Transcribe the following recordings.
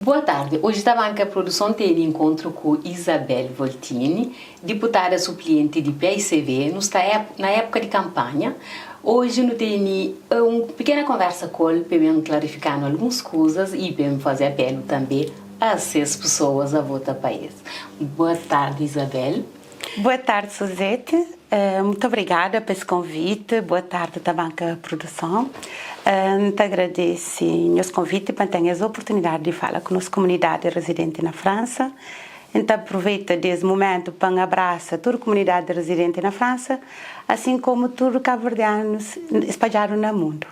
Boa tarde. Oji Tabanka Produson tene enkontru ku Isabel Voltini, diputada suplienti di paicv. Nu sta na épuka di kanpanha. Oji nu tene un pikena konversa ku el pa ben klarifikanu alguns kuzas y ben faze apelu tanbe a ses pesoas a vota pa es. Boa tarde, Isabel. Boa tarde, Suzete. Muito obrigada pa es convite. Boa tarde, Tabanka Produson. N ta agradese nhos convite pa N ten es oportunidade di fala ku nos comunidade residente na Fransa. N ta aproveita des momento pa N abrasa tudu comunidade residente na Fransa, asin komu tudu kabuverdianus spadjadu na mundu.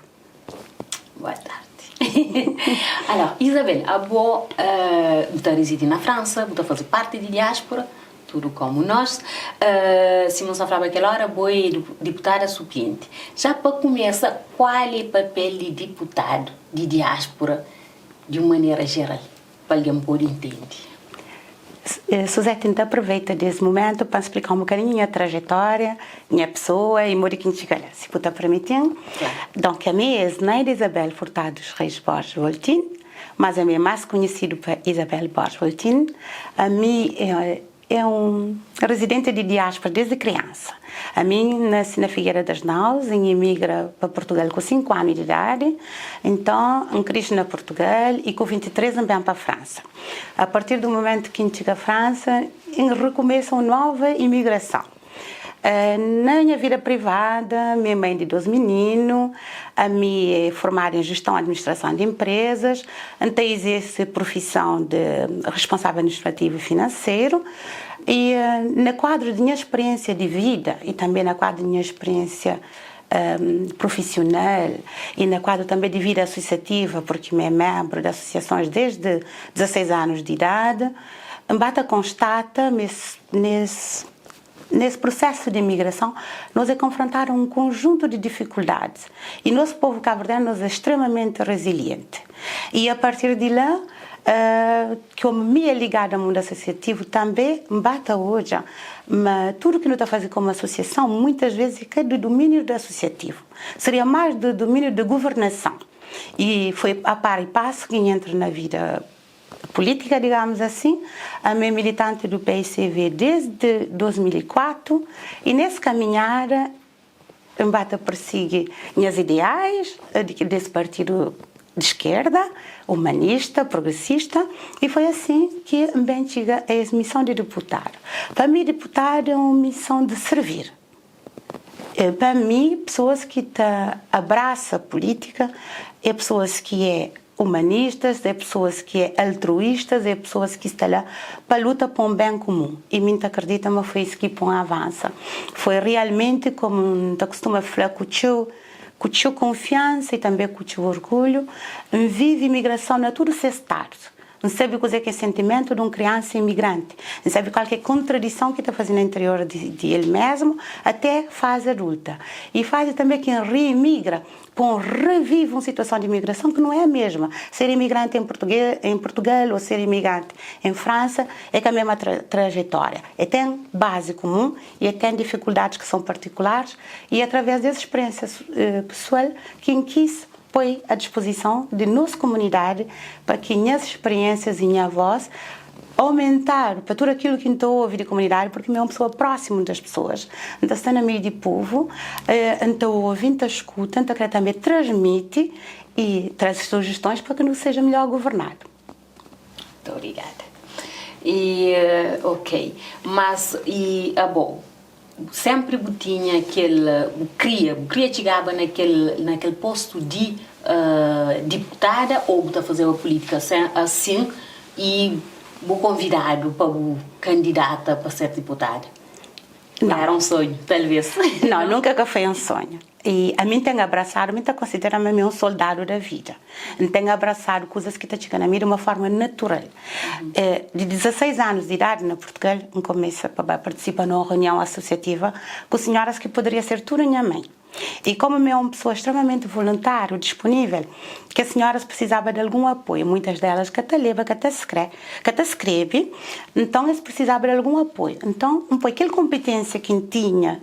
Boa tarde. Alors, Isabel, abo bu ta residi na Fransa, bu ta faze parti di diáspora, tudu komu nos. Sima N sta flaba kel ora, bo é diputada suplienti. Já pa kumesa, kual é papel di diputadu di diáspora di un manera jeral? pa algen pode intende. Suzete, N ta aproveita des mumentu pa N splika un bokadinhu nha trajetória, nha pesoa i modi ki N txiga la, si bu ta permiti-m. Donk, ami é Zenaida Isabel Furtado dos Reis Borges Voltin, mas ami é más konhisidu pa Isabel Borges Voltin. Ami é É un rezidenti di diáspora desdi kriansa. Ami N nasi na Figueira das Naus, N imigra pa Purtugal ku 5 anu di idadi. Nton, N krixi na Purtugal i ku 23 N ben pa Fransa. A partir di mumentu ki N txiga Fransa, N rikumesa un nova imigrason. Na nha vida privada, mi é mãe di 2 mininu, ami é formadu en Jeston Administrason di Enprezas, N ta izerse profison di responsável administrativu i finanseru i na kuadru di nha speriensia di vida i tanbe na kuadru di nha speriensia profisional i na kuadru tanbe di vida asosiativa purki mi é menbru di asosiasons desdi 16 anus di idadi, N ba ta konstata ma es Nes prusésu di imigrason, nos é konfrontadu a un konjuntu di difikuldadis y nos povu kabuverdianu nos é stremamenti rezilienti. Y a partir di la, komu mi é ligadu a mundu asosiativu, tanbe N ba ta odja ma tudu ki nu ta faze komu asosiason muitas ves é ka di dumíniu di asosiativu, seria más di dumíniu di guvernason. Y foi a par y pasu ki N entra na vida Política, digamos assim, ami é militante do paicv desde 2004 e nesse caminhada N ba ta persigi nhas ideais desse partido de esquerda, humanista, progressista e foi assim que N ben txiga a es missão de deputado. Pa mi deputado é um missão de servir. Pa mi pessoas ki ta abrasa política é pessoas ki é humanistas, é pessoas ki é altruístas, é pessoas ki sta la pa luta pa un ben kumun y mi n'ta akredita ma foi es ki pon avansa. Foi realmenti komu n'ta kustuma fla ku txeu ku txeu konfiansa y tanbe ku txeu orgulhu, n'vivi imigrason na tudu ses stadus. N sabe kuzê ki é sentimentu di un kriansa imigranti. N sabe kal ki é kontradison ki ta faze na interior di el mésmu até fazi adulta. I fazi tanbê ki N reimigra pa N revive un situason di imigrason ki nu é a mesma. Ser imigranti en en Purtugal ô ser imigranti en Fransa é ka mesma trajetória. E ten bazi kumun i e ten difikuldadis ki son partikularis i através di es spiriénsia pesoal ki N kis Poi a dispozison di nos kumunidadi pa ki nhas speriênsias i nha vós aumentadu pa tudu akilu ki N ta ovi di kumunidadi purki mi é un pesoa prósimu das pesoas. N ta sta na meiu di povu, N ta ovi, N ta skuta, N ta kre tanbe transmiti i traze sujestons pa ki nu seja melhor governadu. Muito obrigada. E ok, mas e abo, Sempri bu tinha kel, bu kria, bu kria txigaba na kel, na kel postu di diputada ou bu ta fazeba pulitika asin i bu konvidadu pa bu kandidata pa ser diputada? Não. Era un sonhu, talvez. Não, nunka ka foi un sonhu. I ami N ten abrasadu, mi N ta konsidera ma mi é un soldadu da vida. N ten abrasadu kuzas ki ta txiga na mi di uma forma natural. Di 16 anus di idadi na Purtugal, N kumesa pa ba partisipa na un reunion asosiativa ku sinhoras ki poderia ser tudu nha mãe. I komu mi é un pesoa stremamenti voluntáriu, dispunível, kes sinhoras prisizaba di algun apoiu. Muitas delas ka ta leba, ka ta skre, ka ta skrebe, nton es prisizaba di algun apoiu. Nton, N poi kel konpitênsia ki N tinha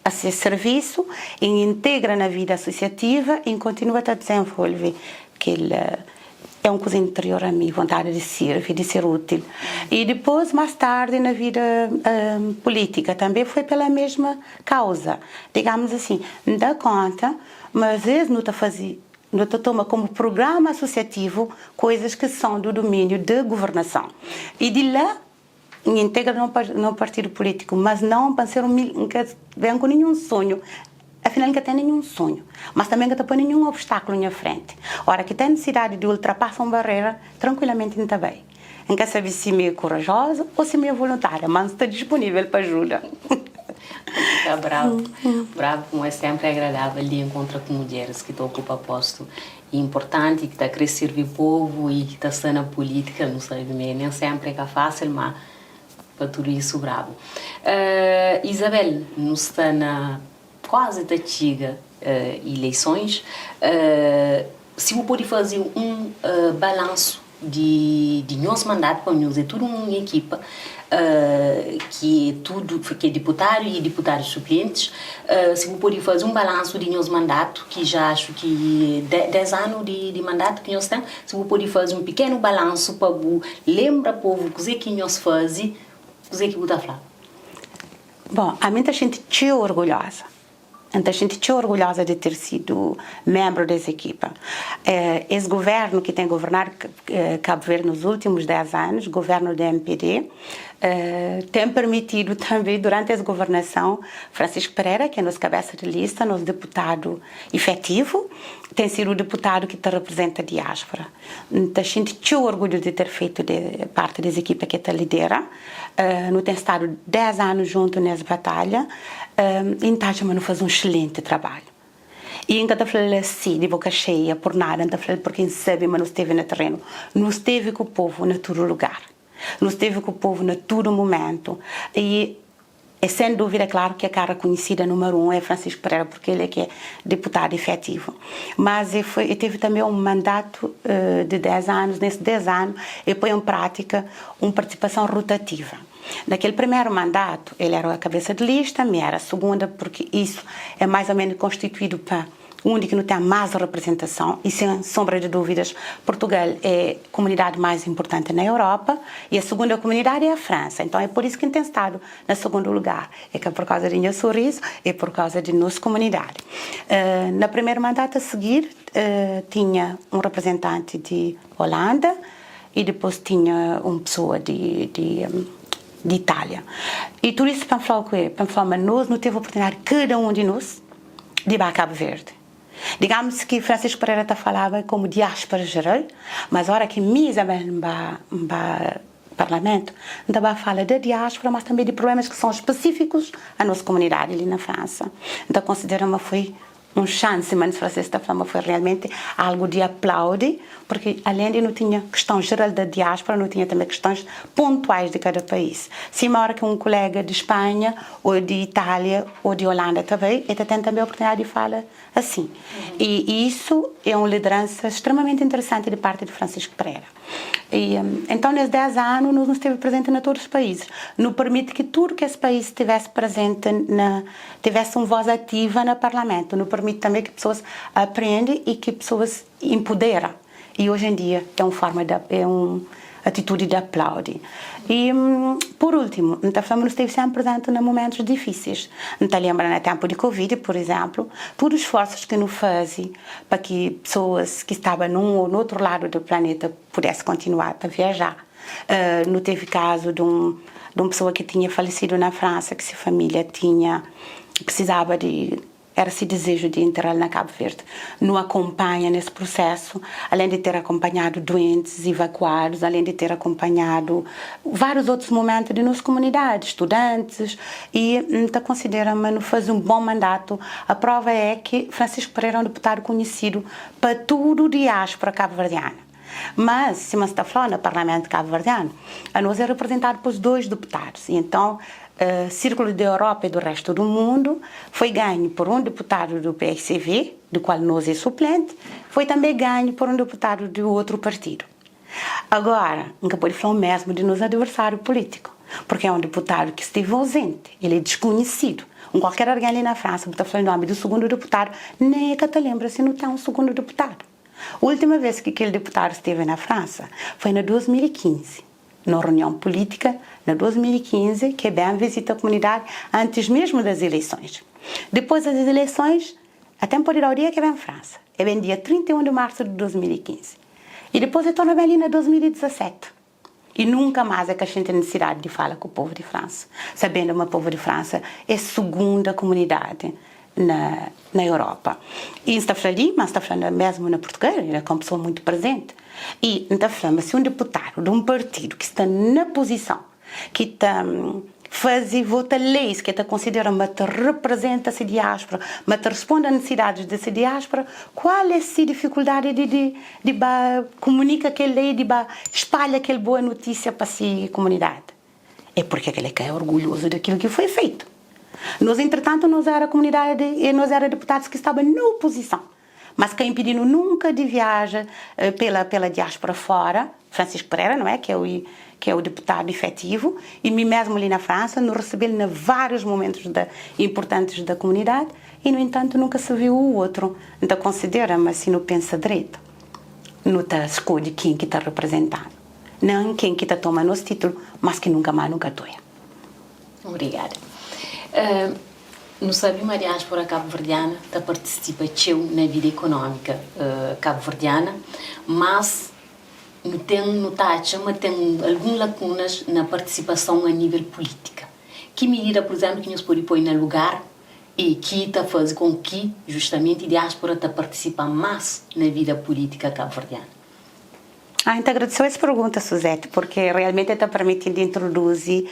a se servisu i N integra na vida asosiativa i N kontinua ta dizenvolve kel. É un kuza interior a mi, vontadi di sirvi, di ser útil. I dipôs, más tardi, na vida pulítika tanbê foi pela mesma kauza. Digamus asin, N da kónta ma às ves nu ta faze, nu ta toma komu prugrama asosiativu koizas ki son du dumíniu di guvernason. I di la, N integra na un partidu pulítiku, mas nãu pa N ser un mil, N ka ben ku ninhun sonhu, afinal N ka ten ninhun sonhu, mas tanbê N ka ta poi ninhun obstákulu nha frenti. Ora ki ten nisidadi di ultrapasa un barrera, trankuilamenti N ta bai. N ka sabe si mi é kurajoza ô si mi é voluntária, má N sta dispunível pa ajuda. Ka brabu, brabu kuma é sénpri agradável di enkontra ku mudjeris ki ta okupa postu inportanti, ki ta kre sirbi povu i ki ta sta na pulítika. Nu sabe ma nen sénpri é ka fásil, má pa tudu isu, brabu. Isabel, nu sta na kuazi ta txiga ileisons. Si bu pode faze un balansu di di nhos mandatu pa nhos é tudu un ekipa ki é tudu ki é diputadu i diputadus suplientis si bu pode faze un balansu di nhos mandatu ki ja axu ki 10 anu di di mandatu ki nhos ten si bu pode faze un pikenu balansu pa bu lenbra povu kuze ki nhos faze kuze ki bu ta fla? Bon, ami N ta xinti txeu orgulhoza N ta xinti txeu orgulhoza di ter sidu menbru des ekipa. Es guvernu ki ten governadu Kabu Verdi nos ultimus 10 anus, guvernu di mpd, ten permitidu tanbe duranti es governason, Francisco Pereira, ki é nos kabesa di lista, nos deputadu ifetivu, ten sidu deputadu ki ta reprezenta diaspora. N ta xinti txeu orgulhu di ter fetu parti des ekipa ki ta lidera. Nu ten stadu 10 anu juntu nes batalha i N ta atxa ma nu faze un xilenti trabadju. I N ka ta fla-l asi di boka xeia pur nada, N ta fla-l purki N sabe ma nu stevi na terenu, nu stevi ku povu na tudu lugar, nu stevi ku povu na tudu mumentu i É sen dúvida klaru ki a kara kunhisida númeru un é Francisco Pereira purki el é ki é deputadu ifetivu. Mas e foi e teve tanbe un mandatu di 10 anus, nes 10 anu e poi en prátika un partisipason rutativa. Na kel primeru mandatu el éra kabesa di lista, mi éra sugunda purki isu é mais o menus konstituídu pa undi ki nu ten más reprezentason i sen sonbra di dúvidas Portugal é kumunidadi más inpurtanti na Europa i a sugunda kumunidadi é a Fransa. Enton é pur isu ki N ten stadu na sugundu lugar. É ka pur kauza di nha surizu, é pur kauza di nos kumunidadi. Na primeru mandatu a sigir tinha un reprezentanti di Holanda i dipôs tinha un pesoa di di Itália. I tudu isu pa N fla-u ku é pa N fla ma nos nu tevi oportunidadi kada un di nos di ba Cabo Verde. Digamos ki Francisco Pereira ta falaba como diáspora geral, mas ora ki mi Isabel N ba N ba parlamento, N ta ba fala da diáspora, mas tambe di problemas ki são específicos a nos comunidade li na França. N ta considera ma foi un chance, ma nos francês ta fla ma foi realmente algo di aplaude, porque além di nu tinha questão geral da diáspora, nu tinha tambe questões pontuais di cada país. Sima ora ki un colega di Espanha ô di Itália ô di Holanda ta bai, el ta ten tanbê oportunidadi di fala asin. I isu é un lideransa stremamenti interesanti di parti di Francisco Pereira. I enton nes 10 anu nos nu stevi prezenti na todu paízis. Nu permiti ki tudu kes país stivesi prezenti na, tivesi un vós ativa na parlamentu. Nu permiti tanbê ki pesoas aprende i ki pesoas inpudera. I oji en dia é un forma di, é un atitudi di aplaudi. I pur ultimu, N ta fla ma nu stevi senpri prezenti na mumentus difísis. N ta lenbra na tenpu di Covid, pur izénplu, tudu sforsus ki nu faze pa ki pesoas ki staba nun ô notru ladu di planeta pudese kontinua ta viajá. Nu tevi kazu di un di un pesoa ki tinha falesidu na Fransa ki se família tinha prisizaba di Éra si dizeju di intera-l na Kabu Verdi. Nu akonpanha nes prusésu, alén di ter akonpanhadu duentis, ivakuadus, alén di ter akonpanhadu várius otus mumentu di nos kumunidadi, studantis, y N ta konsidera ma nu faze un bon mandatu. A prova é ki Francisco Pereira é un deputadu konhisidu pa tudu diáspora kabuverdiana. Mas, sima N sta fla, na Parlamentu Kabuverdianu, anos é reprezentadu pos dois deputadus. Y enton, Sírkulu di Europa y do restu do mundu foi ganhu por un deputadu do PSV, do kual nos é suplenti, foi tanbe ganhu por un deputadu di otru partidu. Agora, N ka pode fla o mesmu di nos adversáriu pulítiku, purki é un deputadu ki stevi ozenti, el é diskunhisidu. Un kualker argen li na Fransa, bu ta fla-l nomi di sugundu deputadu, nen e ka ta lenbra si nu ten un sugundu deputadu. Última vez ki kel deputadu steve na Fransa foi na 2015, nun reunion pulítika na 2015 ki e ben vizita kumunidadi antis mesmu das ileisons. Dipôs das ileisons, até N pode da-u dia ki e ben Fransa. E ben dia 31 di marsu di 2015 i dipôs e torna ben li na 2017. I nunka más e ka xinti nisisidadi di fala ku povu di Fransa, sabendu ma povu di Fransa é sugunda kumunidadi na na Europa. I N sta fla li, ma N sta fla mesmu na Purtugal, el é ka un pesoa muitu prezenti. I N ta fla ma si un deputadu di un partidu ki sta na puzison, ki ta faze vota leis ki el ta konsidera ma ta reprezenta se diáspora, ma ta responde a nisisidadis di se diáspora, kual é se difikuldadi di di di ba kumunika kel lei, di ba spalha kel boa notísia pa se kumunidadi? É purke kel-li ka é orgulhozu di kilu ki foi feitu. Nos, entritantu, nos éra kumunidadi e nos éra deputadus ki staba na opozison, mas ka inpidi-nu nunka di viaja pela pela diáspora fora, Francisco Pereira, não é, ki é o ki é o deputadu ifetivu, e mi mesmu li na Fransa, nu resebe-l na várius momentus da inpurtantis da kumunidadi, e nu entantu nunka se viu u otru. N ta konsidera ma si nu pensa dretu, nu ta skodje ken ki ta reprezenta-nu, nan ken ki ta toma nos titulu, mas ki nunka más nu ka toia. Obrigada. Nu sabe ma diáspora kabuverdiana ta partisipa txeu na vida ekonómika kabuverdiana, mas nu ten, nu ta atxa ma ten algun lakunas na partisipason a nível pulítika. Ki midida, pur izénplu, ki nhos pode poi na lugar i ki ta faze kon ki, justamenti, diáspora ta partisipa más na vida pulítika kabuverdiana? Ah, N ta agradeseu es pergunta, Suzete, porque realmente ta permiti-m di introduzi,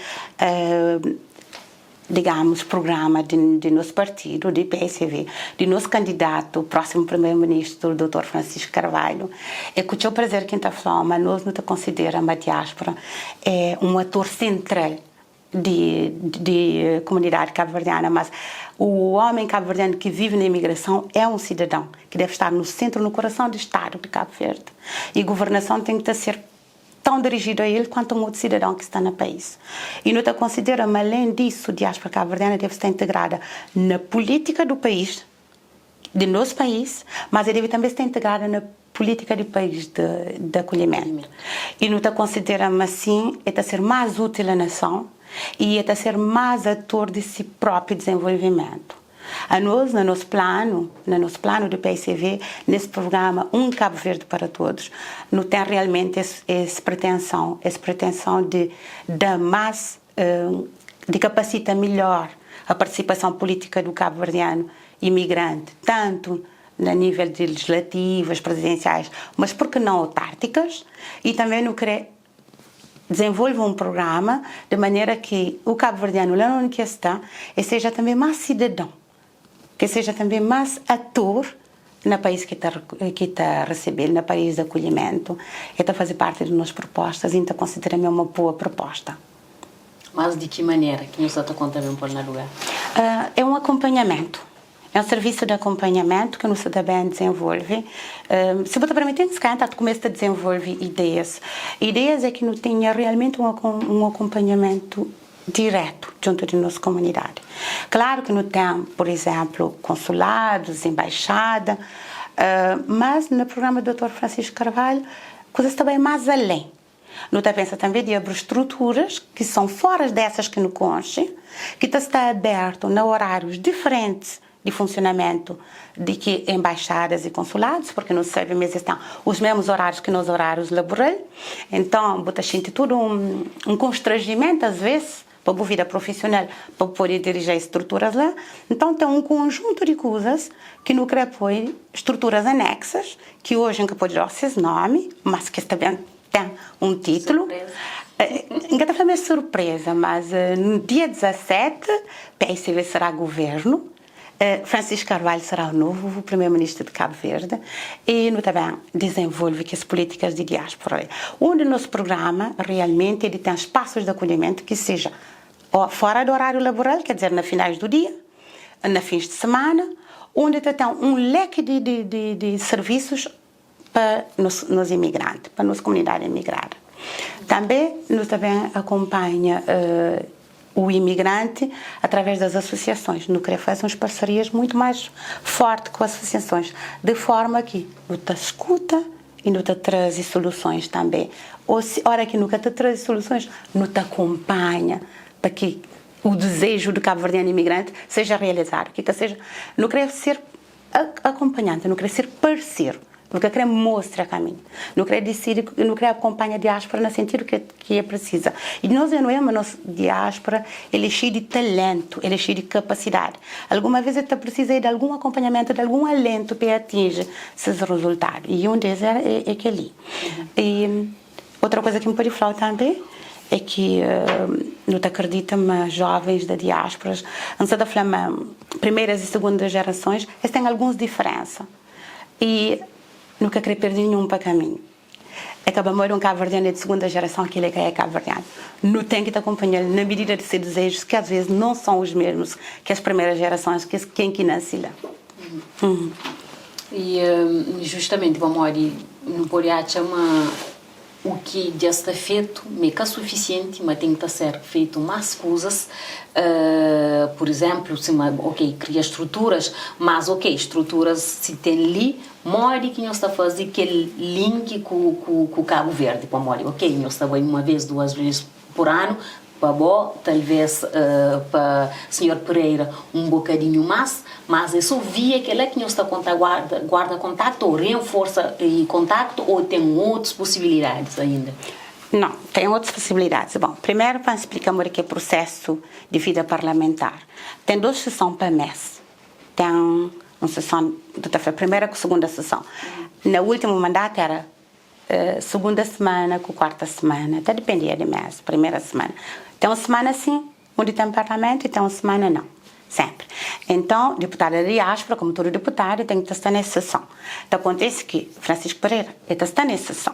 digamos, prugrama di di nos partidu, di PSV, di nos kandidatu prósimu primeru-ministru, Doutor Francisco Carvalho. É ku txeu prazer ki N ta fla-u ma nos nu ta konsidera ma diáspora é un ator sentral di di komunidadi kabuverdiana, mas o homem kabuverdianu ki vive na imigrason é un sidadão ki deve estar no sentru, no korason di stadu di Kabu Verdi i guvernason ten ki ta ser tão dirijidu a el kuantu un otu sidadão ki sta na país. I nu ta konsidera ma alen disu diáspora kabuverdiana deve sta integrada na pulítika du país, di nos país, mas e deve tanbe sta integrada na pulítika di país di akolhimentu. I nu ta konsidera ma asin e ta ser más útil a nason i e ta ser más ator di si própi dizenvolvimentu. Anos, na nos planu, na nos planu di PICV, nes prugrama Un Cabo Verde para Todos, nu ten realmenti es es pretenson, es pretenson di da más, di kapasita midjór a partisipason pulítika du kabuverdianu imigranti, tantu na nível di legislativas, prezidensiais, mas pur ki nau autártikas, i tanbe nu kre dezenvolve un prugrama di manera ki u kabuverdianu la undi ki es sta, e seja tanbe más sidadon, ki seja tanbe más ator na país ki ta ki ta resebel, na país di akolhimentu. E ta faze parti di nos prupostas i N ta konsidera ma é uma boa proposta. Mas di ki manera ki nhos sa ta konta ben pô-l na lugar? É un akonpanhamentu. É un servisu di akonpanhamentu ki nu sta ta ben dizenvolve. Si bu ta permiti-m, si kalhar N ta kumesa ta dizenvolve ideias. Ideias é ki nu tinha realmenti un akonpanhamentu diretu djuntu di nos komunidadi. Klaru ki nu ten, pur izénplu, konsuladus, enbaixada, mas na prugrama di Dotor Francisco Carvalho kuzas ta bai más alén. Nu ta pensa tanbê di abri struturas ki son fora desas ki nu konxe, ki ta sta abertu na orárius diferentis di funsionamentu di ki embaixadas i konsuladus, purki nu sabe ma es ten os mesmus orárius ki nos orárius laboral. Enton, bu ta xinti tudu un konstranjimentu as ves pa bu vida profisional pa bu pode dirija es struturas la. Nton, ten un konjuntu di kuzas ki nu kre poi struturas aneksas, ki oji N ka pode da-u ses nomi, mas ki es ta ben ten un titulu. N ka ta fla ma é surpreza, mas no dia 17 PICV será guvernu, Francisco Carvalho será o novu primeru-ministru di Kabu Verdi i nu ta ben dizenvolve kes pulítikas di diáspora li. Un di nos prugrama realmenti é di ten spasus di akolhimentu ki seja fora di oráriu laboral, ker dizer, na finais du dia, na fins di semana, undi ta ten un leki di servisus pa nos imigranti, pa nos komunidadi imigradu. Tanbe nu ta ben akonpanha. o imigrante através das associações. Nu kre faze uns parserias muito mais forte ku associações, de forma ki nu ta skuta i nu ta traze solusões tanbe. Ou si ora ki nu ka ta traze solusões, nu ta akonpanha pa ki o desejo do cabo-verdiano imigrante seja realizado, ki ka seja, nu kre ser akonpanhante, nu kre ser parseru, nu ka kre mostra kaminhu, nu kre disidi, nu kre akonpanha diáspora na sentidu ki ki e presiza. I nos e nu é ma nos diáspora el é xeiu di talentu, el é xeiu di kapasidadi. Alguma vez el ta presiza é di algun akonpanhamentu, di algun alentu pa e atinji ses rezultadu. I un des é é kel-li. I otra kuza ki N pode fla-u tanbe é ki nu ta kridita ma jovens da diásporas, N sa ta fla ma primeiras i segundas jerasons es ten alguns diferensa i nu ka kre perde ninhun pa kaminhu. É ka pamodi un kabuverdianu é di segunda jerason ki el é ka é kabuverdianu. Nu ten ki ta kunpanha-l na midida di se dizejus ki às vezes non son os mesmus ki as primeiras jerasons ki ken ki nase la. I justamenti pamodi nu pode atxa ma u ki dja sta fetu ma é ka sufisienti, ma ten ki ta ser fetu más kuzas, pur izénplu, sima, ok, kria struturas, mas ok, struturas si ten li, Modi ki nhos ta faze kel link ku ku Kabu Verdi? Pamodi, ok, nhos ta bai uma vez, duas vez pur anu, pa bo, talvez pa Sinhor Pereira un bokadinhu mas, mas é so via kela ki nhos ta konta guarda guarda kontaktu ou renforsa kontaktu ou ten otus posibilidadis ainda? Não, ten otus posibilidadis. Bon, primeru pa N splika modi ki é prusesu di vida parlamentar. Ten dos seson pa mes. Ten un seson, du ta fla primera ku segunda seson. Na ultimu mandatu era segunda semana ku kuarta semana, ta dipendia di mes, primera semana. Ten un semana sin, undi ten parlamentu i ten un semana nau, senpri. Enton, deputada di diaspora, komu tudu deputadu, ten ki ta sta nes seson. Ta kontise ki Francisco Pereira, e ta sta nes seson.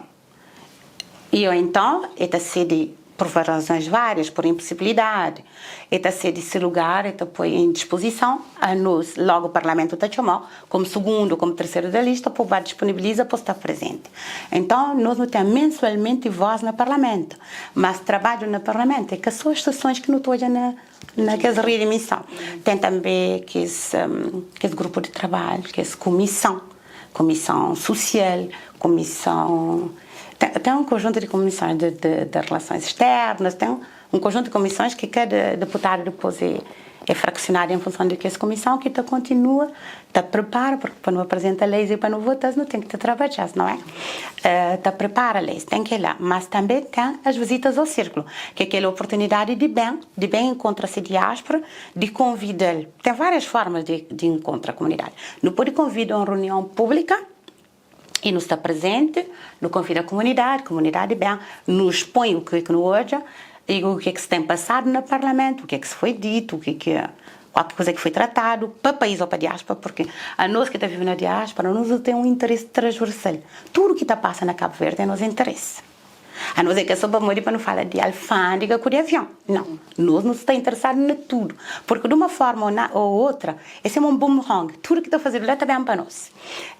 I ô enton e ta sedi pur razões várias, pur inposibilidadi, e ta sedi se lugar, e ta poi em dispozison a nos, logu parlamentu ta txomau komu sugundu, komu terseru da lista, po ba disponibiliza po sta prezenti. Enton nos nu ten mensualmenti voz na parlamentu, mas trabadju na parlamentu é ka so as sesões ki nu ta odja na na kes readmison. Ten tanbe kes kes grupu di trabadju, kes kumison. Kumison Susial, Kumison, ten un konjuntu di kumisons di di rilasons externas, ten un konjuntu di kumisons ki kada deputadu dipôs é é fraksionadu en funson di kes kumison ki ta kontinua ta pripara, purki pa nu aprizenta leis i pa nu vota-s nu ten ki ta trabadja-s, nau é? Ta pripara leis, ten kel-la, mas tanbe ten as vizitas ao sirkulu, ki é kel oportunidadi di ben, di ben inkontra se diáspura, di konvida-l. Ten várias formas di di inkontra komunidadi. Nu pode konvida un runion públika i nu sta prezenti, nu konvida komunidadi, komunidadi ben, nu spõe u ke ki nu odja i u ke ki sta ten pasadu na parlamentu, u ke ki foi ditu, u ke ki kualker kuza ki foi tratadu pa país ou pa diáspora, purki anos ki ta vive na diáspora, nos nu ten un interesi transversal, tudu ki ta pasa na Kabu Verdi é nos interesi. A nos é ka so pamodi pa nu fala di alfândega ku di avion. Nau. Nos nu sta interesadu na tudu. Purki di uma forma ou na ou otra, é sima un boomerang, tudu ki ta fazedu la ta ben pa nos.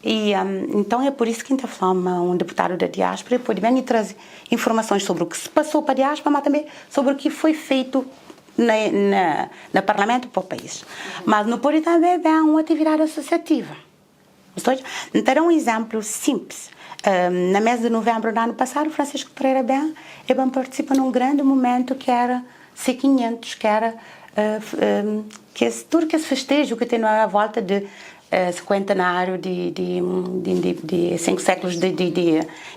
I nton é pur isu ki N ta fla ma un deputadu da diáspora e pode ben i traze informasons sobri u ki se pasou pa diáspora, ma tanbe sobri u ki foi feitu na na na parlamentu pa país. Mas nu pode tanbe ben un atividadi asosiativa. N ta da un izénplu sinplis. Na mês di nuvenbru di anu pasadu, Francisco Pereira ben e ben partisipa na un grandi mumentu ki éra C500, ki éra kes tudu kes festeju ki ten a volta di sinkuentenáriu di di sinku sékulus di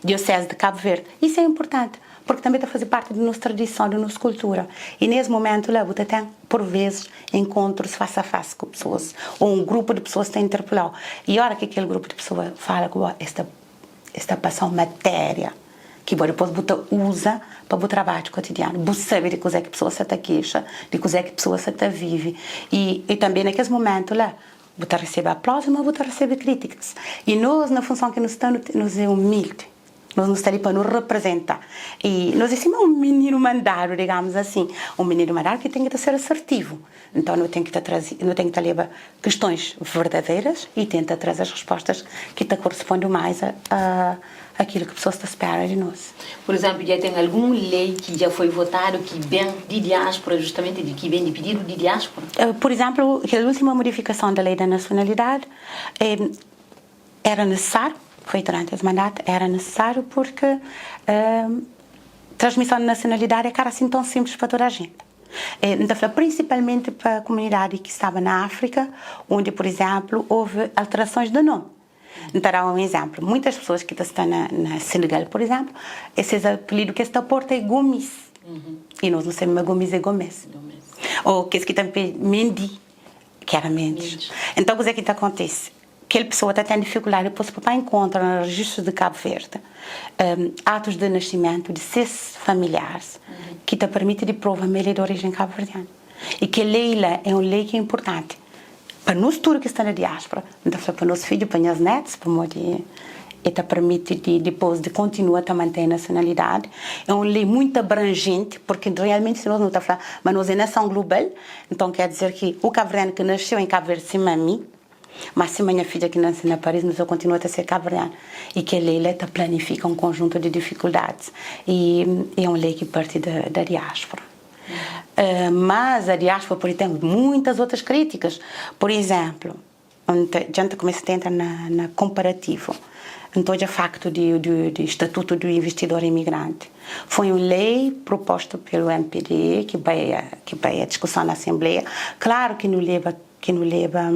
Diosezi di Kabu Verdi. Isu é inpurtanti. Porque tanbe ta faze parti di nos tradison, di nos kultura. I nes mumentu la bu ta ten, pur vezis, enkontrus fas a fas ku pesoas, o un grupu di pesoas ta interpela-u. I ora ki kel grupu di pesoa fala ku bo, es ta es ta pasa-u matéria ki bo dipôs bu ta uza pa bu trabadju kotidianu. Bu sabe di kuzê ki pesoas sa ta kexa, di kuzê ki pesoas sa ta vive. I i tanbe na kes mumentu la, bu ta resebe aplausu, ma bu ta resebe krítikas. I nos, na funson ki nu sta, nu nos é umildi. Nos nu sta li pa nu reprezenta. I nos é sima un mininu mandadu, digamos asin, un mininu mandadu ki ten ki ta ser asertivu. Nton nu ten ki ta traze, nu ten ki ta leba kistons verdadeiras i tenta traze as respostas ki ta koresponde mais a akilu ki pesoas ta spera di nos. Pur izénplu, dja ten algun lei ki dja foi votadu ki ben di diáspora, justamenti di ki ben di pididu di diáspora? Pur izénplu, kel última modifikason da lei da nasionalidadi éra nisisáriu, foi duranti es mandatu, éra nisisáriu purki transmison di nasionalidadi é ka éra asin ton sinplis pa tudu ajenti. N ta fla prinsipalmenti pa kumunidadi ki staba na Áfrika, undi, pur izénplu, ovi alterasons di nomi. N ta da un izénplu, muitas pesoas ki ta sta na na Senegal, pur izénplu, e ses apelidu ki es ta porta é Gomis, i nos nu sabe ma Gomis é Gomes, ô kes ki ta Mendy, ki éra Mendes. Nton, kuzê ki ta kontise? Kel pesoa ta ten difikuldadi dipôs pa pa inkontra na rejistru di Kabu Verdi atus di nasimentu di ses familiaris ki ta permiti di prova ma el é di orijen kabuverdianu. I kel lei la é un lei ki é inpurtanti pa nos tudu ki sta na diáspora, N ta fla pa nos fidju, pa nhas netus, pamodi e ta permiti di dipôs di kontinua ta mantê nasionalidadi. É un lei muitu abranjenti, purki realmenti si nos nu ta fla ma nos é nason global, nton ker dizer ki u kabuverdianu ki naseu en Kabu Verdi sima mi, Ma sima nha fidja ki nanse na Paris, nu ta kontinua ta ser kabuverdianu. I kel lei la ta planifika un konjuntu di difikuldadis. I e un lei ki parti da diáspora. Mas a diáspora pode ten muitas otas krítikas. Pur izenplu, dja N ta kumesa ta entra na konparativu. N ta odja faktu di statutu di investidor imigranti. Foi un lei propostu pelu MPD ki bai a diskuson na asenbleia. Klaru ki nu leba ki nu leba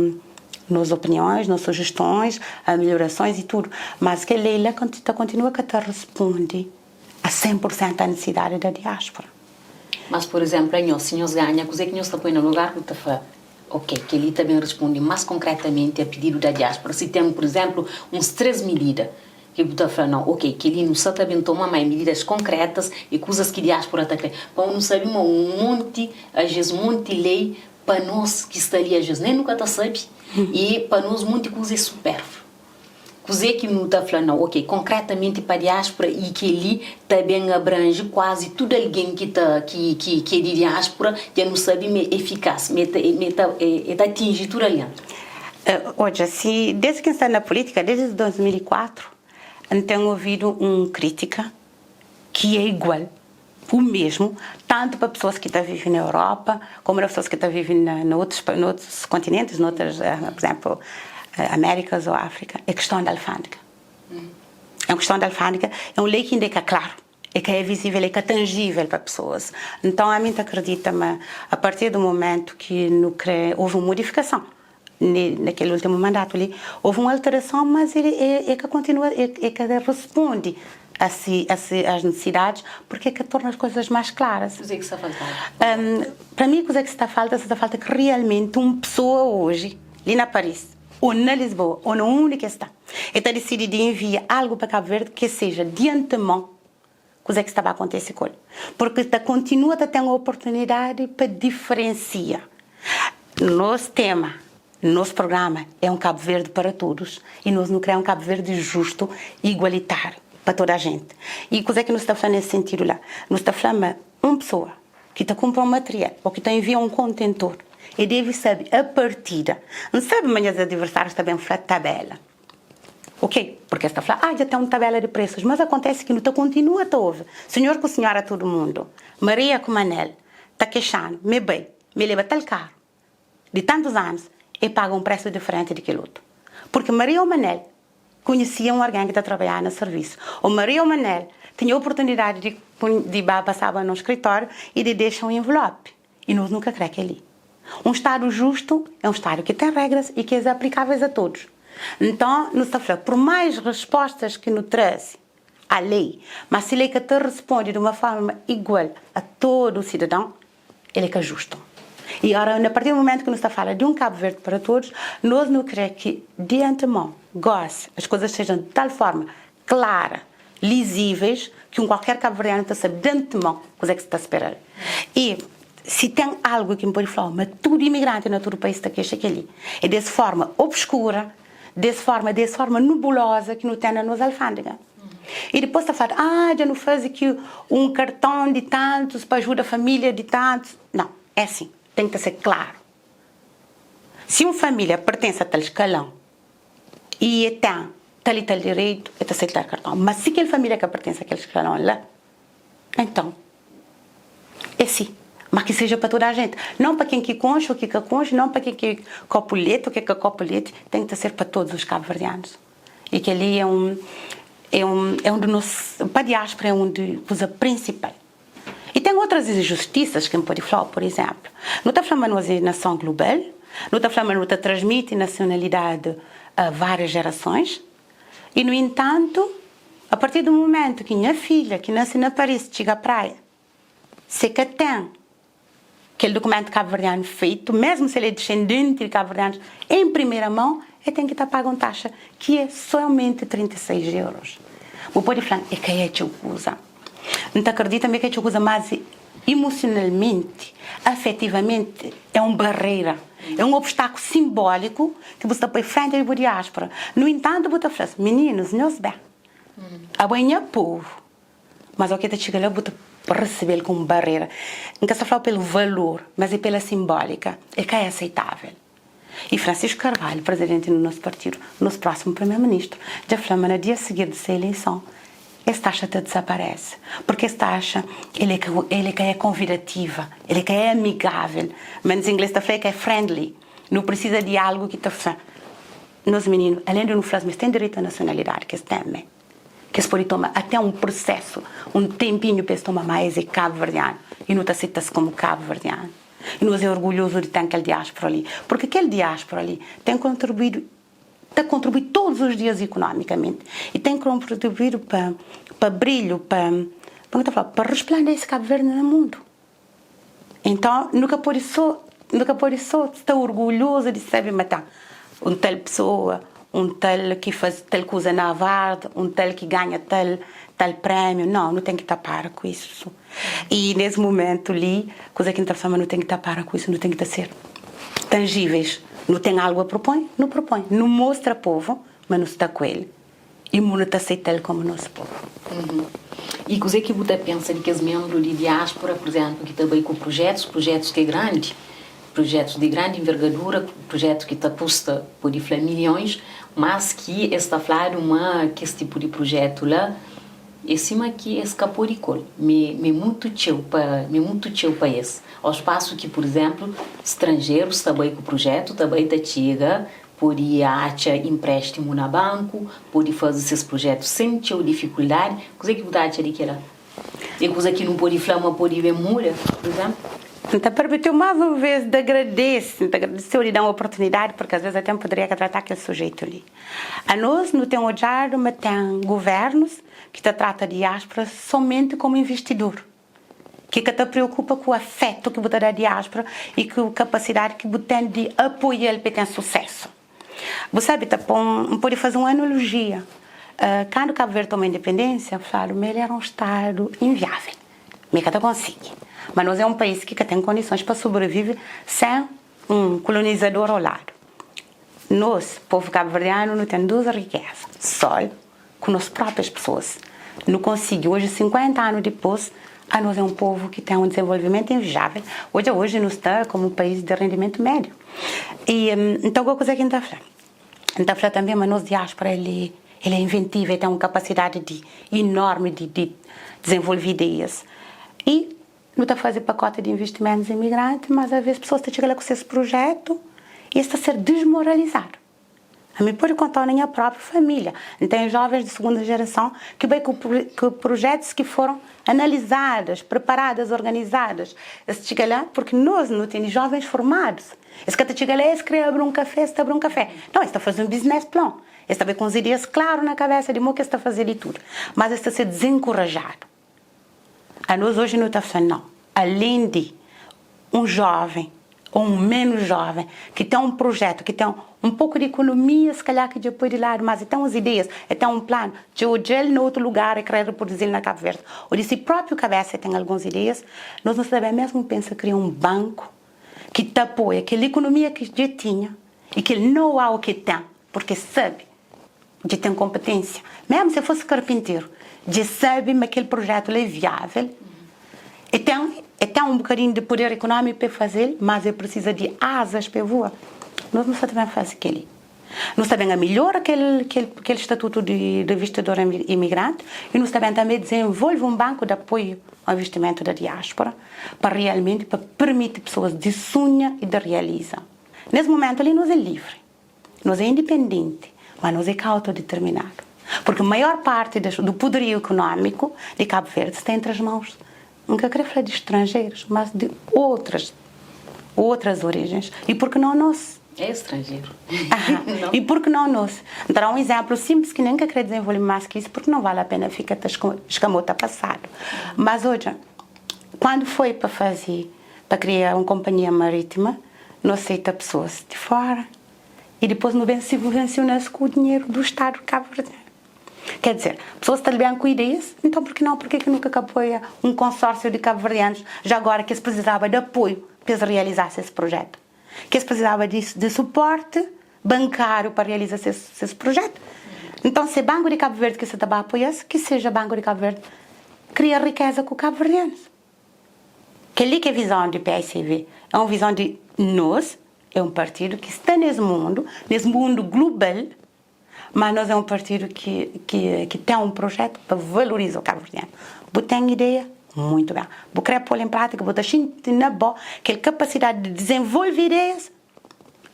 nos opiniões, nos sujestões, amelhorasões e tudu, mas kel lei la ta kontinua ka ta responde a 100 pur sentu a nisisidadi da diáspora. Mas, pur izénplu, anhos, si nhos ganha, kuzê ki nhos ta poi na lugar ku ta fla, Ok, kel-li ta ben responde más konkretamenti a pididu da diáspora? Si ten, pur izénplu, uns três midida ki bu ta fla, Nau, ok, kel-li nu sa ta ben toma má é mididas konkretas e kuzas ki diáspora ta krê. Pa nu sabe ma un monti, ages, monti lei Pa nos ki sta li asves nen nu ka ta sabe i pa nos munti kuza é supérfluo. Kuzê ki nu ta fla nau? Ok, konkretamenti pa diáspora i kel-li ta ben abranji kuazi tudu algen ki ta ki ki ki é di diáspora, dja nu sabe ma é efikás, ma é ta ma é ta é ta atinji tudu algen. Odja, si desdi ki N sta na pulítika, desdi 2004, N ten ovidu un krítika ki é igual O mesmu, tantu pa pesoas ki ta vive na Europa, komu na pesoas ki ta vive na na otus na otus kontinentis, na otus, pur izénplu, Amérikas ô Áfrika, é kiston di alfândega. É un kiston di alfândega, é un lei ki inda é ka klaru, é ka é vizível, é ka tangível pa pesoas. Nton, ami N ta kridita ma a partir di momentu ki nu krê, houve un modifikason na kel últimu mandatu li, houve un alterason, mas el é ka kontinua, é ka responde a si a si as nisisidadis, porque é ka torna as coisas mais claras. Kuzê ki sta faltadu? Pa mi kuzê ki sta falta, sta falta ki realmenti un pesoa oji li na Paris, ou na Lisboa, ou na undi ki el sta, el ta disidi di envia algu pa Kabu Verdi ki seja di antemon kuzê ki sta ba kontise ku el, purki ta kontinua ta ten oportunidadi pa diferensia. Nos tema, nos programa é un Kabu Verdi para todos i nos nu kre un Kabu Verdi justu i igualitáriu pa toda jenti. I kuzê ki nu sta fla nes sentidu la? Nu sta fla ma un pesoa ki ta kunpra un material ô ki ta envia un kontentor, e debe sabe a partida. N sabe ma nhas adiversárius ta ben fla tabela. Ok, porque es ta fla, ah, dja ten un tabela di presus, mas akontesi ki nu ta kontinua ta ovi sinhor ku sinhora tudu mundu, Maria ku Manel, ta kexanu, me bai, me leba tal karu di tantus anus, e paga un presu diferenti di kel otu. Porque Maria o Manel kunhisia un argen ki ta trabaiaba na servisu, o Maria o Manel tinha oportunidadi di di ba pasaba na un skritóriu i di dexa un envelopi. I nos nu ka kre kel-li. Un Stadu justu é un Stadu ki ten régras i ki es é aplikáveis a todos. Nton, nu sta fla, pur mais respostas ki nu traze à lei, ma si lei ka ta responde di uma forma igual a todo sidadão, el é ka justu. I ora, na partir di mumentu ki nu sta fala di un Kabu Verdi para todos, nos nu kre ki di antemon, gosi, as coisas sejam di tal forma klara, lizíveis, ki un kualker kabuverdianu ta sabe di antemon kuzê ki sta spera-l. I si ten algu ki N pode fla-u ma tudu imigranti na tudu país ta kexa kel-li, é di es forma obskura, di es forma di es forma nubuloza ki nu ten na nos alfândega. I dipôs ta fladu, ah, dja nu faze ki un karton di tantus pa ajuda família di tantus. Nau, é asin, ten ki ta ser klaru. Si un família pertense a tal skalon i e ten tal i tal direitu, e ta seta karton. Ma si kel família ka pertense a kel skalon la, enton é si. Ma ki seja pa tudu a jenti, non pa ken ki konxe o ki ka konxe, non pa ken ki kopu leti o ki ka kopu leti, ten ki ta ser pa todos os kabuverdianus. I kel-li é un é un é un di nos pa diáspora é un di kuza prinsipal. I ten otras injustisas ki N pode fla-u, pur izénplu, nu ta fla ma nos é nason global, nu ta fla ma nu ta transmiti nasionalidadi a várias jerasons, i nu entantu, a partir di mumentu ki nha filha ki nase na Paris txiga Praia, se ka ten kel dukumentu kabuverdianu feitu, mesmu se el é disendenti di kabuverdianus en primera mon, el ten ki ta paga un taxa ki é somenti 36 euros. Bu pode fla-m, é ka é txeu kuza. N ta akredita ma é ka é txeu kuza, mas emosionalmenti, afetivamenti, é un barreira, é un obstákulo simbóliku ki bu sta poi frenti di bu diáspora. Nu entantu, bu ta fla-s, mininus, nhos ben, abo é nha povu. Mas oki ta txiga la bu ta resebel ku un barera. N ka sta flau pelu valor, mas é pela simbólika. É ka é aseitável. E Francisco Carvalho, prezidenti di nos partidu, nos prósimu primeru-ministru, dja fla ma na dia sigir di se eleison, es taxa ta disaparese. Purki es taxa, el é el é ka é konvidativa, el é ka é amigável. Menos inglês ta fla é ka é friendly. Nu prisiza di algu ki ta fla nos mininu, alén di nu fla-s ma es ten direitu a nasionalidadi ki es ten mé. Ki es pode toma até un prusesu, un tenpinhu pa es toma, má es é kabuverdianu i nu ta seta-s komu kabuverdianu. I nos é orgulhozu di ten kel diáspora li, purki kel diáspora li ten kontribuídu, ta kontribui todos os dias ikunomikamenti i ten kontribuídu pa pa brilhu, pa, pa ta fla, pa resplandese Kabu Verdi na mundu. Enton, nu ka pode sô, nu ka pode sô sta orgulhozu di sabe ma ten un tal pesoa, un tal ki faze tal kuza na Harvard, un tal ki ganha tal tal prémiu. Nau, nu ten ki ta para ku isu. I nes mumentu li, kuza ki N ta fla ma nu ten ki ta para ku isu, nu ten ki ta ser tangíveis. Nu ten algu a propõe, nu propõe. Nu mostra povu ma nu sta ku el. I mu nu ta seita-l komu nos povu. I kuzê ki bu ta pensa di kes menbru di diáspora, pur izénplu, ki ta bai ku prujétus, prujétus ki é grandi, prujétus di grandi envergadura, prujétus ki ta kusta, pode fla, milhons, mas ki es ta fladu ma kes tipu di prujétu la é sima ki es ka pode ku el, ma é mutu txeu pa, ma é mutu txeu pa es. Ao spasu ki, pur izénplu, stranjerus ta bai ku prujétu, ta bai ta txiga Pode atxa inpréstimu na banku, pode faze ses prujétu sen txeu difikuldadi. Kuzê ki bu ta atxa di kel-la? É kuza ki nu pode fla ma pode ben muda, pur izénplu? N ta permitiu más un vês di agradese, N ta agradeseu di da-m oportunidadi, purki as vês até N poderia ka trata kel sujeitu li. Anos nu ten odjadu ma ten guvernus ki ta trata diáspora somenti komu investidur. ki ka ta preokupa ku afetu ki bu ta da diáspora i ku kapasidadi ki bu ten di apoia-l pa el ten susésu. Bu sabe, ta pon, N pode faze un analojia. Kandu Kabu Verdi toma independénsia, fladu ma el éra un stadu inviável, ma el ka ta konsigi. Ma nos é un país ki ka ten kondisons pa sobrevive sen un kolonizador au ladu. Nos, povu kabuverdianu, nu ten dus rikéza, sol ku nos próprias pesoas. Nu konsigi oji, 50 anu dipôs, anos é un povu ki ten un dizenvolvimentu invejável. Odja, oji nu sta komu país di rendimentu médiu. I, nton, kua kuza ki N ta fla? N ta fla tanbê ma nos diáspora el é el é inventiva, el ten un kapasidadi di enormi di di dizenvolve ideias. I nu ta faze pakoti di investimentus imigranti, mas aves pesoas ta txiga la ku ses prujétu i es ta ser dismoralizadu. Ami pode konta-u na nha própi família, N ten jovens di segunda jerason ki bai ku ku prujétus ki foram analizadas, preparadas, organizadas. Es txiga la purki nos nu tene jovens formadus. Es ka ta txiga la es kre abri un kafé, es ta abri un kafé. Nau, es ta faze un business plan. Es ta bai ku uns ideias klaru na kabésa di mo ki es ta faze di tudu. Mas es ta ser dizenkorajadu. Anos oji nu ta fla nau. Alén di un jóven ô un ménus jóven ki ten un prujétu, ki ten un poku di ikonomia si kalhar ki dja poi di ladu, mas e ten uns ideias, e ten un planu, dja odja-l na otu lugar e kre reproduzi-l na Kabu Verdi ô di si própiu kabésa e ten alguns ideias, nos nu sta ben mésmu pensa kria un banku ki ta apoia kel ikonomia ki dja tinha i kel know-how ki e ten, purki e sabe. Dja ten konpetensia. Mesmu si el fosi karpinteru. Dja sabe ma kel projetu la é viável, e ten e ten un bokadinhu di puder ekonómiku pa e faze-l, mas e prisiza di azas pa e voa. Nos nu sta ta ben faze kel-li. Nu sta ben amilhora kel kel kel statutu di di investidor imigranti i nu sta ben tanbe dizenvolve un banku di apoiu ao investimentu da diáspora pa realmenti pa pirmiti pesoas di sunha i di realiza. Nes mumentu li nos é livri. Nos é independenti, ma nos é ka autodeterminadu. Porque maior parti do poderio económico di Cabo Verde sta entre as mãos, N ka kre fla di estrangeiros, mas di outras, outras origens. E porque não nos? É estrangeiro. E porque não nos? N ta da um exemplo simples ki nem ka kre desenvolve mais ki isso, porque não vale a pena fica ta escamota passado. Mas odja, quando foi pa faze, pa kria um companhia marítima, Nu aseita pesoas di fora y dipôs nu ben subvensiona-s ku dinheru du Stadu di Kabu Verdi. Ker dizer, pesoas ta ben ku ideias, nton pur ki nau? Pur ki ki nu ka ka apoia un konsórsiu di kabuverdianus ja agora ki es prisizaba di apoiu pa es realizase es projetu? Ki es prisizaba di di suporti bankáriu pa realiza ses ses projetu? Nton, se Banku di Kabu Verdi ki sa ta ba apoia-s, ki seja Banku di Kabu Verdi kria rikeza ku kabuverdianus. Kel-li ki é vizon di PICV. É un vizon di nos, é un partidu ki sta nes mundu, nes mundu glubal, ma nos é un partidu ki ki ki ten un projetu pa valoriza kabuverdianu. Bu ten ideia? Muitu ben. Bu kre pô-l en prátika? Bu ta xinti na bo kel kapasidadi di dizenvolve ideias?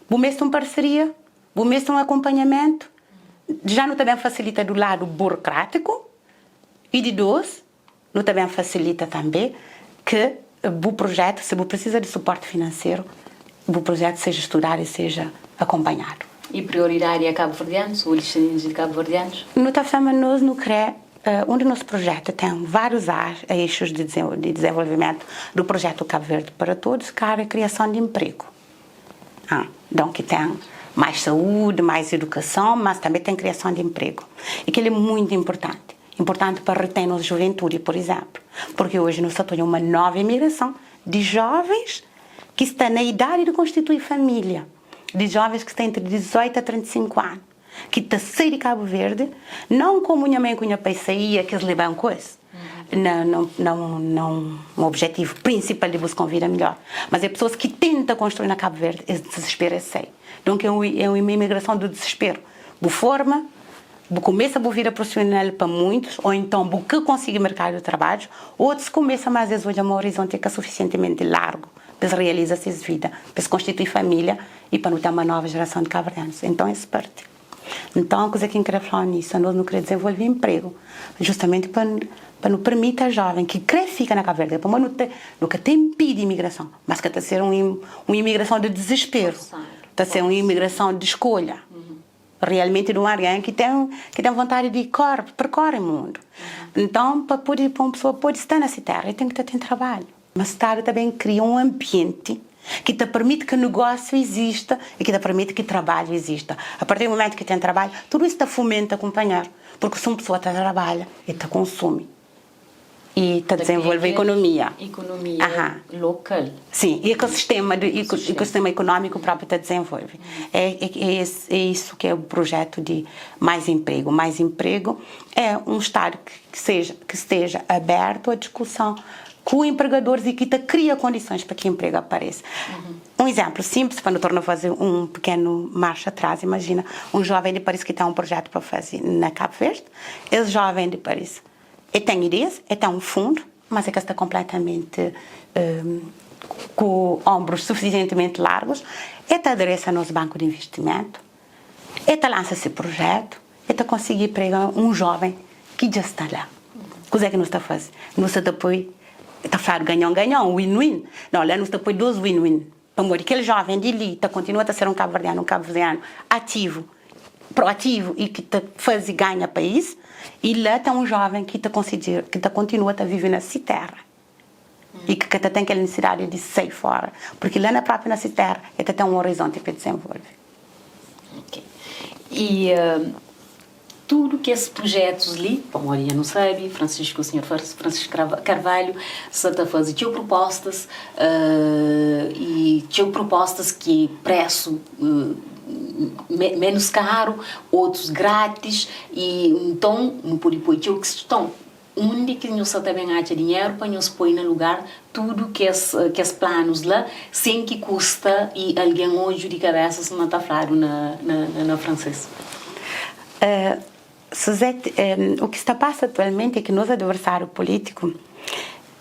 Bu meste un parseria? Bu meste un akonpanhamentu? Já nu ta ben fasilita du ladu burokrátiku i di dos, Nu ta ben fasilita tanbe ki bu projetu, si bu prisiza di suporti finanseru, bu projetu seja studadu i seja akonpanhadu. I prioridadi é kabuverdianus ou disendentis di kabuverdianus? Nu ta fla ma nos nu kre, un di nos projetu ten várius eixus di dizenvolvimentu du projetu Cabo Verde para Todos, kar é kriason di enpregu. Don ki ten mais saúde, mais edukason, mas tanbe ten kriason di enpregu. I kel é muitu inportanti. Inportanti pa retén nos juventudi, pur izénplu, purki oji nu sta ta odja uma nova imigrason di jovens ki sta na idadi di konstitui família, di jovens ki sta entri 18 a 35 anu, ki ta sai di Kabu Verdi, non komu nha mai ku nha pai saía ki es leba-m ku es, na na un objetivu prinsipal di buska un vida midjor, mas é pesoas ki tenta konstrui na Kabu Verdi, es dizispera es sai. Donk é un imigrason di dizisperu. Bu forma. Bu kumesa bu vida profisional pa muitus, ô inton bu ka konsigi merkadu di trabadju. Otus kumesa, mas es odja ma orizonti é ka sufisientimenti largu pa es realiza ses vida, pa es konstitui família i pa nu ten uma nova jerason di kabuverdianus. Inton es parti. Inton kuze ki N kre fla-u nisu, anos nu kre dizenvolve inpregu justamenti pa pa nu permiti a joven ki kre fika na Kabu Verdi, pamodi nu ta nu ka ta inpidi imigrason, mas ka ta ser un un imigrason di dizisperu, ta ser un imigrason di skolha. Realmenti di un algen ki ten ki ten vontadi di kor perkore mundu. Nton pa pode pa un pesoa pode sta na si tera el ten ki ta ten trabalhu. Ma stadu ta ben kria un anbienti ki ta permiti ki negósiu izista i ki ta permiti ki trabalhu izista. A partir di mumentu ki ten trabalhu tudu isu ta fomenta kunpanheru purki si un pesoa ta trabalha el ta konsumi. E ta dezenvolve ekonomia. Ekonomia lokal. Sim, e ekosistema de ekosistema ekonómiku própi ta dezenvolve. É é é isu ki é o projetu di Mais Emprego. Mais Emprego é un stadu ki seja ki steja abertu a diskuson ku empregadoris i ki ta kria kondisons pa ki empregu aparese. Un izénplu sinplis, pa nu torna faze un pikenu marxa atrás, imajina un jóven di Paris ki ten un projetu pa faze na Kabu Verdi, es jóven di Paris E ten ideias, e ten un fundu, mas e ka sta konpletamenti ku onbrus sufisientimenti largus. E ta adresa nos banku di investimentu, e ta lansa si prujetu, e ta konsigi prega un joven ki dja sta la. Kuzé ki nu sta faze? Nu sta ta poi, ta fladu ganhon-ganhon, win-win. No, la nu sta poi dos win-win. Pamodi kel joven di li ta kontinua ta ser un kabuverdianu, un kabuverdianu ativu, proativu i ki ta faze ganha país, i la ten un joven ki ta konsidera, ki ta kontinua ta vive na si tera i ki ka ta ten kel nisidadi di sai fora, purki la na propi na si tera el ta ten un orizonti pa el dizenvolve. Ok. I Tudu kes prujetus li, pamodi dja nu sabe, Francisco, Sinhor Francisco Carvalho sa ta faze txeu prupostas i txeu prupostas ki presu menus karu, otus gratis i nton nu pode poi txeu kiston. Undi ki nhos sa ta ben atxa dinheru pa nhos poi na lugar tudu kes kes planus la sen ki kusta i algen odju di kabesa sima ta fladu na na na fransês? Suzette, o ki sta pasa atualmenti é ki nos adversáriu pulítiku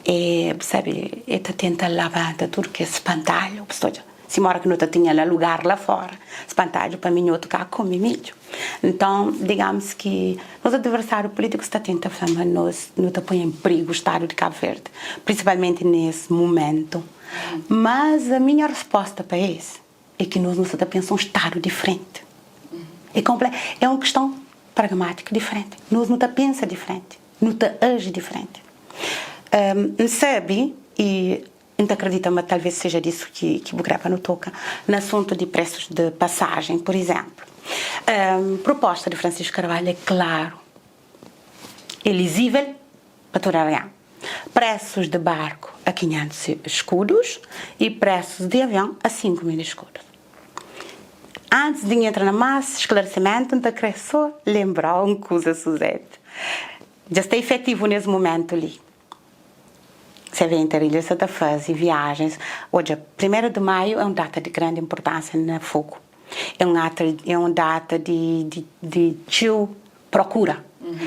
é, bu sabe, é ta tenta labanta tudu kes spantalhu, bu sta odja? Sima ora ki nu ta tinha la lugar la fora, spantadju pa minhotu ka kume midju. Nton, digamos ki nos adversáriu pulítiku sta tenta fla ma nos nu ta poi en prigu stadu di Kabu Verdi, prinsipalmenti nes mumentu. Mas a minha resposta pa es é ki nos nu sta ta pensa un stadu diferenti. É konple, é un kiston pragmátiku diferenti. Nos nu ta pensa diferenti, nu ta aji diferenti. N sabe i N ta kridita ma talvês seja disu ki ki bu krê pa nu toka na asuntu di presus di pasajen, pur izénplu. Proposta di Francisco Carvalho é klaru, é lizível pa tudu algen. Presus di barku a 500 eskudus y presus di avion a 5000 eskudus. Antis di N entra na más sklaresimentu, N ta krê sô lenbra-u un kuza, Suzette. Dja sta ifetivu nes mumentu li. CV Interilhas sa ta faze viajens. Odja, primeru di maiu é un data di grandi inpurtánsia na Fogu. É un ata, é un data di, di, di txeu prokura.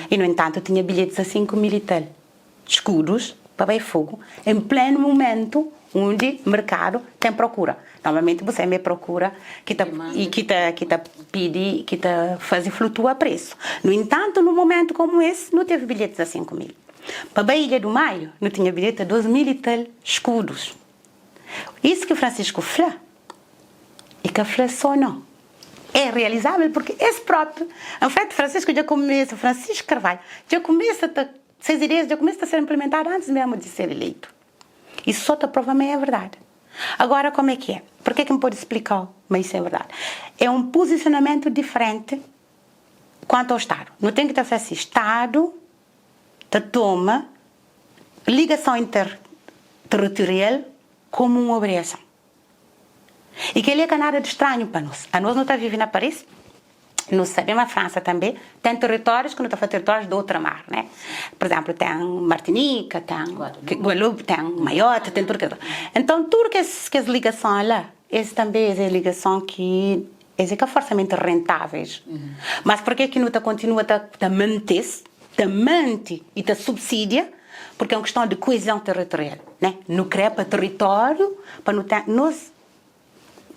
I, nu entantu, tinha bilhetis a 5 mil i tal skudus pa bai Fogu en plenu mumentu undi merkadu ten prokura. Normalmenti bu sabe ma é prokura ki ta, ki ta, ki ta pidi, ki ta faze flutua presu. Nu entantu, nun mumentu komu es, nu tevi bilhetis a 5 mil. Pa bai Ilha do Maio, nu tinha bilheti a 2000 i tal skudus. Isu ki Francisco fla, e ka fla so no. É realizável porque es propi, en fait, Francisco dja kumesa, Francisco Carvalho, dja kumesa ta, ses ideias dja kumesa ta ser implementadu antis mesmu di ser eleitu. Isu so ta prova ma é verdadi. Agora como é ki é? Porque ki N podi splikau ma isu é verdadi? É un pozisionamentu diferenti kuantu ao Stadu. Nu ten ki ta fla si, Stadu ta toma ligason interteritorial komu un obrigason. I kel-li é ka nada di stranhu pa nos. Anos nu ta vive na Paris, nu sabe ma Fransa tanbê ten teritórius ki nu ta fla teritórius di outramar, né? Pur izénplu, ten Martinika, ten Guadeloupe, ten Mayotte, ten tudu kes. Nton, tudu kes kes ligason la, es tanbê es é ligason ki es é ka forsamenti rentáveis. Mas purkê ki nu ta kontinua ta ta mante-s, ta mante i ta subsidia? Purkê é un kiston di koezon teritorial, né? Nu krê pa teritóriu, pa nu ten nos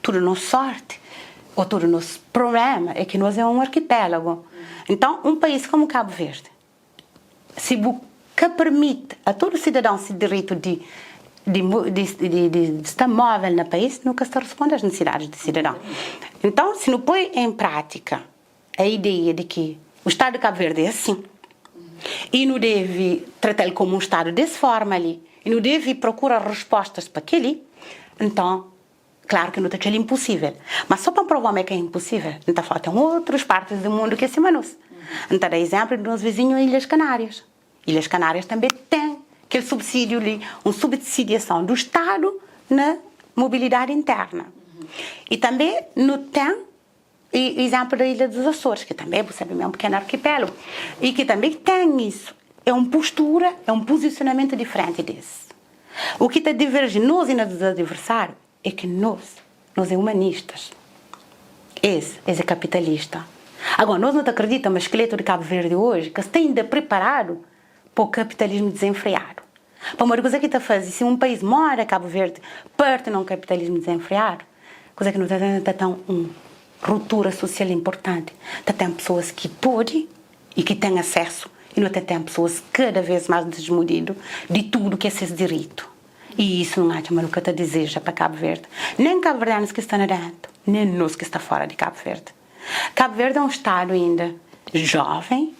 tudu nos sórti ô tudu nos prubléma é ki nos é un arkipélagu. Nton, un país komu Kabu Verdi, Si bu ka permiti a tudu sidadon si diritu di di sta móvel na país, nu ka sta responde as nisisidadis di sidadon. Nton, si nu poi en prátika a ideia di ki o Stadu di Kabu Verdi é asin i nu deve trata-l komu un Stadu des forma li i nu deve prokura respostas pa kel-li, nton Klaru ki nu ta atxa-l inpusível. Má sô pa N prova-u ma é ka inpusível, N ta fla-u ten otrus partis di mundu ki é sima nos. N ta da izénplu di nos vizinhu Ilhas Kanárias. Ilhas Kanárias tanbê ten kel subsídiu li, un subsidiason du Stadu na mobilidadi interna. I tanbê nu ten izénplu da Ilha dos Açores, ki tanbê bu sabe ma é un pikenu arkipélagu i ki tanbê ten isu. É un postura, é un pozisionamentu diferenti des. U ki ta diverji nos i nos adversáriu é ki nos, nos é umanistas. Es, es é kapitalista. Agora, nos nu ta kridita ma skeletu di Kabu Verdi oji ka sta inda priparadu pa u kapitalismu dizenfreadu. Pamodi kuze ki ta faze si un país moda Kabu Verdi parti na un kapitalismu dizenfreadu, kuze ki nu ta ten? Ta ten un rutura sosial inportanti. Ta ten pesoas ki pode i ki ten asesu i nu ta ten pesoas kada vez más desmudidu di tudu ki é ses diritu. I isu N atxa ma nu ka ta dizeja pa Kabu Verdi, nen kabuverdianus ki sta na dentu, nen nos ki sta fora di Kabu Verdi. Kabu Verdi é un stadu inda joven,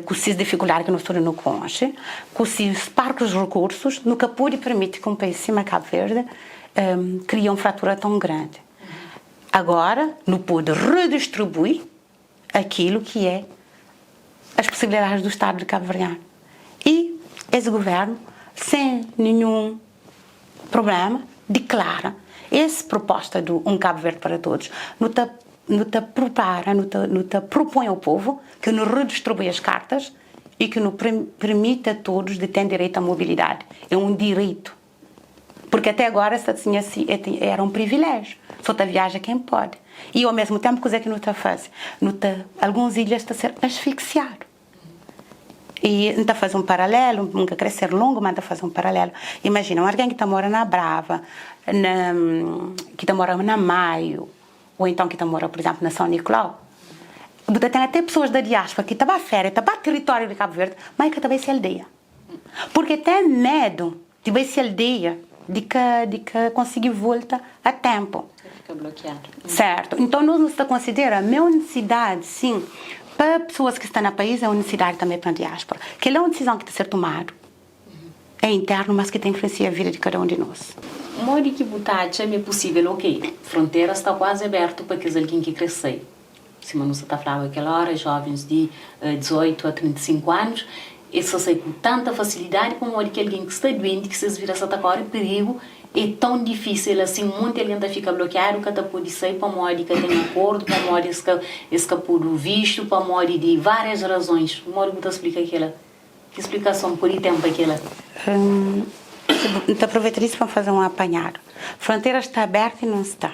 ku ses difikuldadi ki nos tudu nu konxe, ku ses parkus rikursus, nu ka pode permiti ki un país sima Kabu Verdi kria un fratura ton grandi. Agora, nu pode redistribui akilu ki é as possibilidades do Estado de Cabo Verdeano. E es governo, sem nenhum problema, declara esse proposta do Um Cabo Verde para Todos, nu ta nu ta prepara, nu ta nu ta propõe ao povo que nu redistribui as cartas. e ki nu permiti a todos di ten direitu a mobilidadi. É un direitu. Porque até agora sta tinha si era un priviléjiu, so ta viaja ken pode. E ao mesmu tenpu kuzé ki nu ta faze? Nu ta alguns ilhas ta ser asfixiadu. E N ta faze un paralelu, N ka kre ser longu, ma N ta faze un paralelu. Imajina un algen ki ta mora na Brava, na ki ta mora na Maio, ou então ki ta mora, por exemplo, na São Nicolau, bu ta ten até pessoas da diáspora ki ta ba féria, ta ba território di Cabo Verde, ma e ka ta bai se aldeia. Porque ten medu di bai se aldeia, di ka di ka konsigi volta a tempu. Fika blokiadu. Sertu. Então nos nu sta konsidera ma é un nisidadi, sin, pa pessoas ki sta na país, é un nisidadi tanbe pa diáspora. Kel-la é un disizon ki ta ser tumadu. É internu, mas ki ta influensia vida di kada un di nos. Modi ki bu ta atxa ma é pusível? Ok, frontera sta kuazi abertu pa kes algen ki kre sai. Sima nu sta ta flaba kel óra, jóvens di 18 a 35 anus, es ta sai ku tanta fasilidadi pamodi ki algen ki sta duenti, ki ses vida sta ta kóre pirigu, é tãu difísil asin. Monti algen ta fika blokiadu, ka ta pode sai pamodi ka ten akordu, pamodi es ka es ka podu vistu, pamodi di várias razons. Modi bu ta splika kela? Ki splikason pode ten pa kela? N ta aproveta disu pa N faze un apanhadu. Frontera sta abertu i nun sta.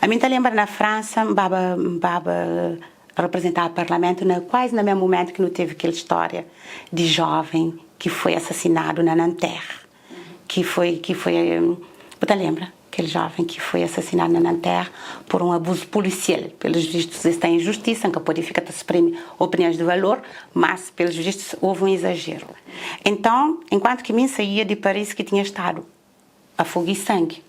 Ami N ta lenbra na Fransa N baba N baba reprezentaba parlamentu na kuazi na mesmu mumentu ki nu tevi kel stória di joven ki foi asasinadu na Nanterre ki foi ki foi bu ta lenbra? Kel joven ki foi asasinadu na Nanterre por un abuzu polisial. Pelos vistos es sta em justisa, N ka pode fika ta sprimi opiniões de valor, mas pelos vistos houve un exageru. Enton, enkuantu ki mi N saía di Paris ki tinha stadu a fogu i sangi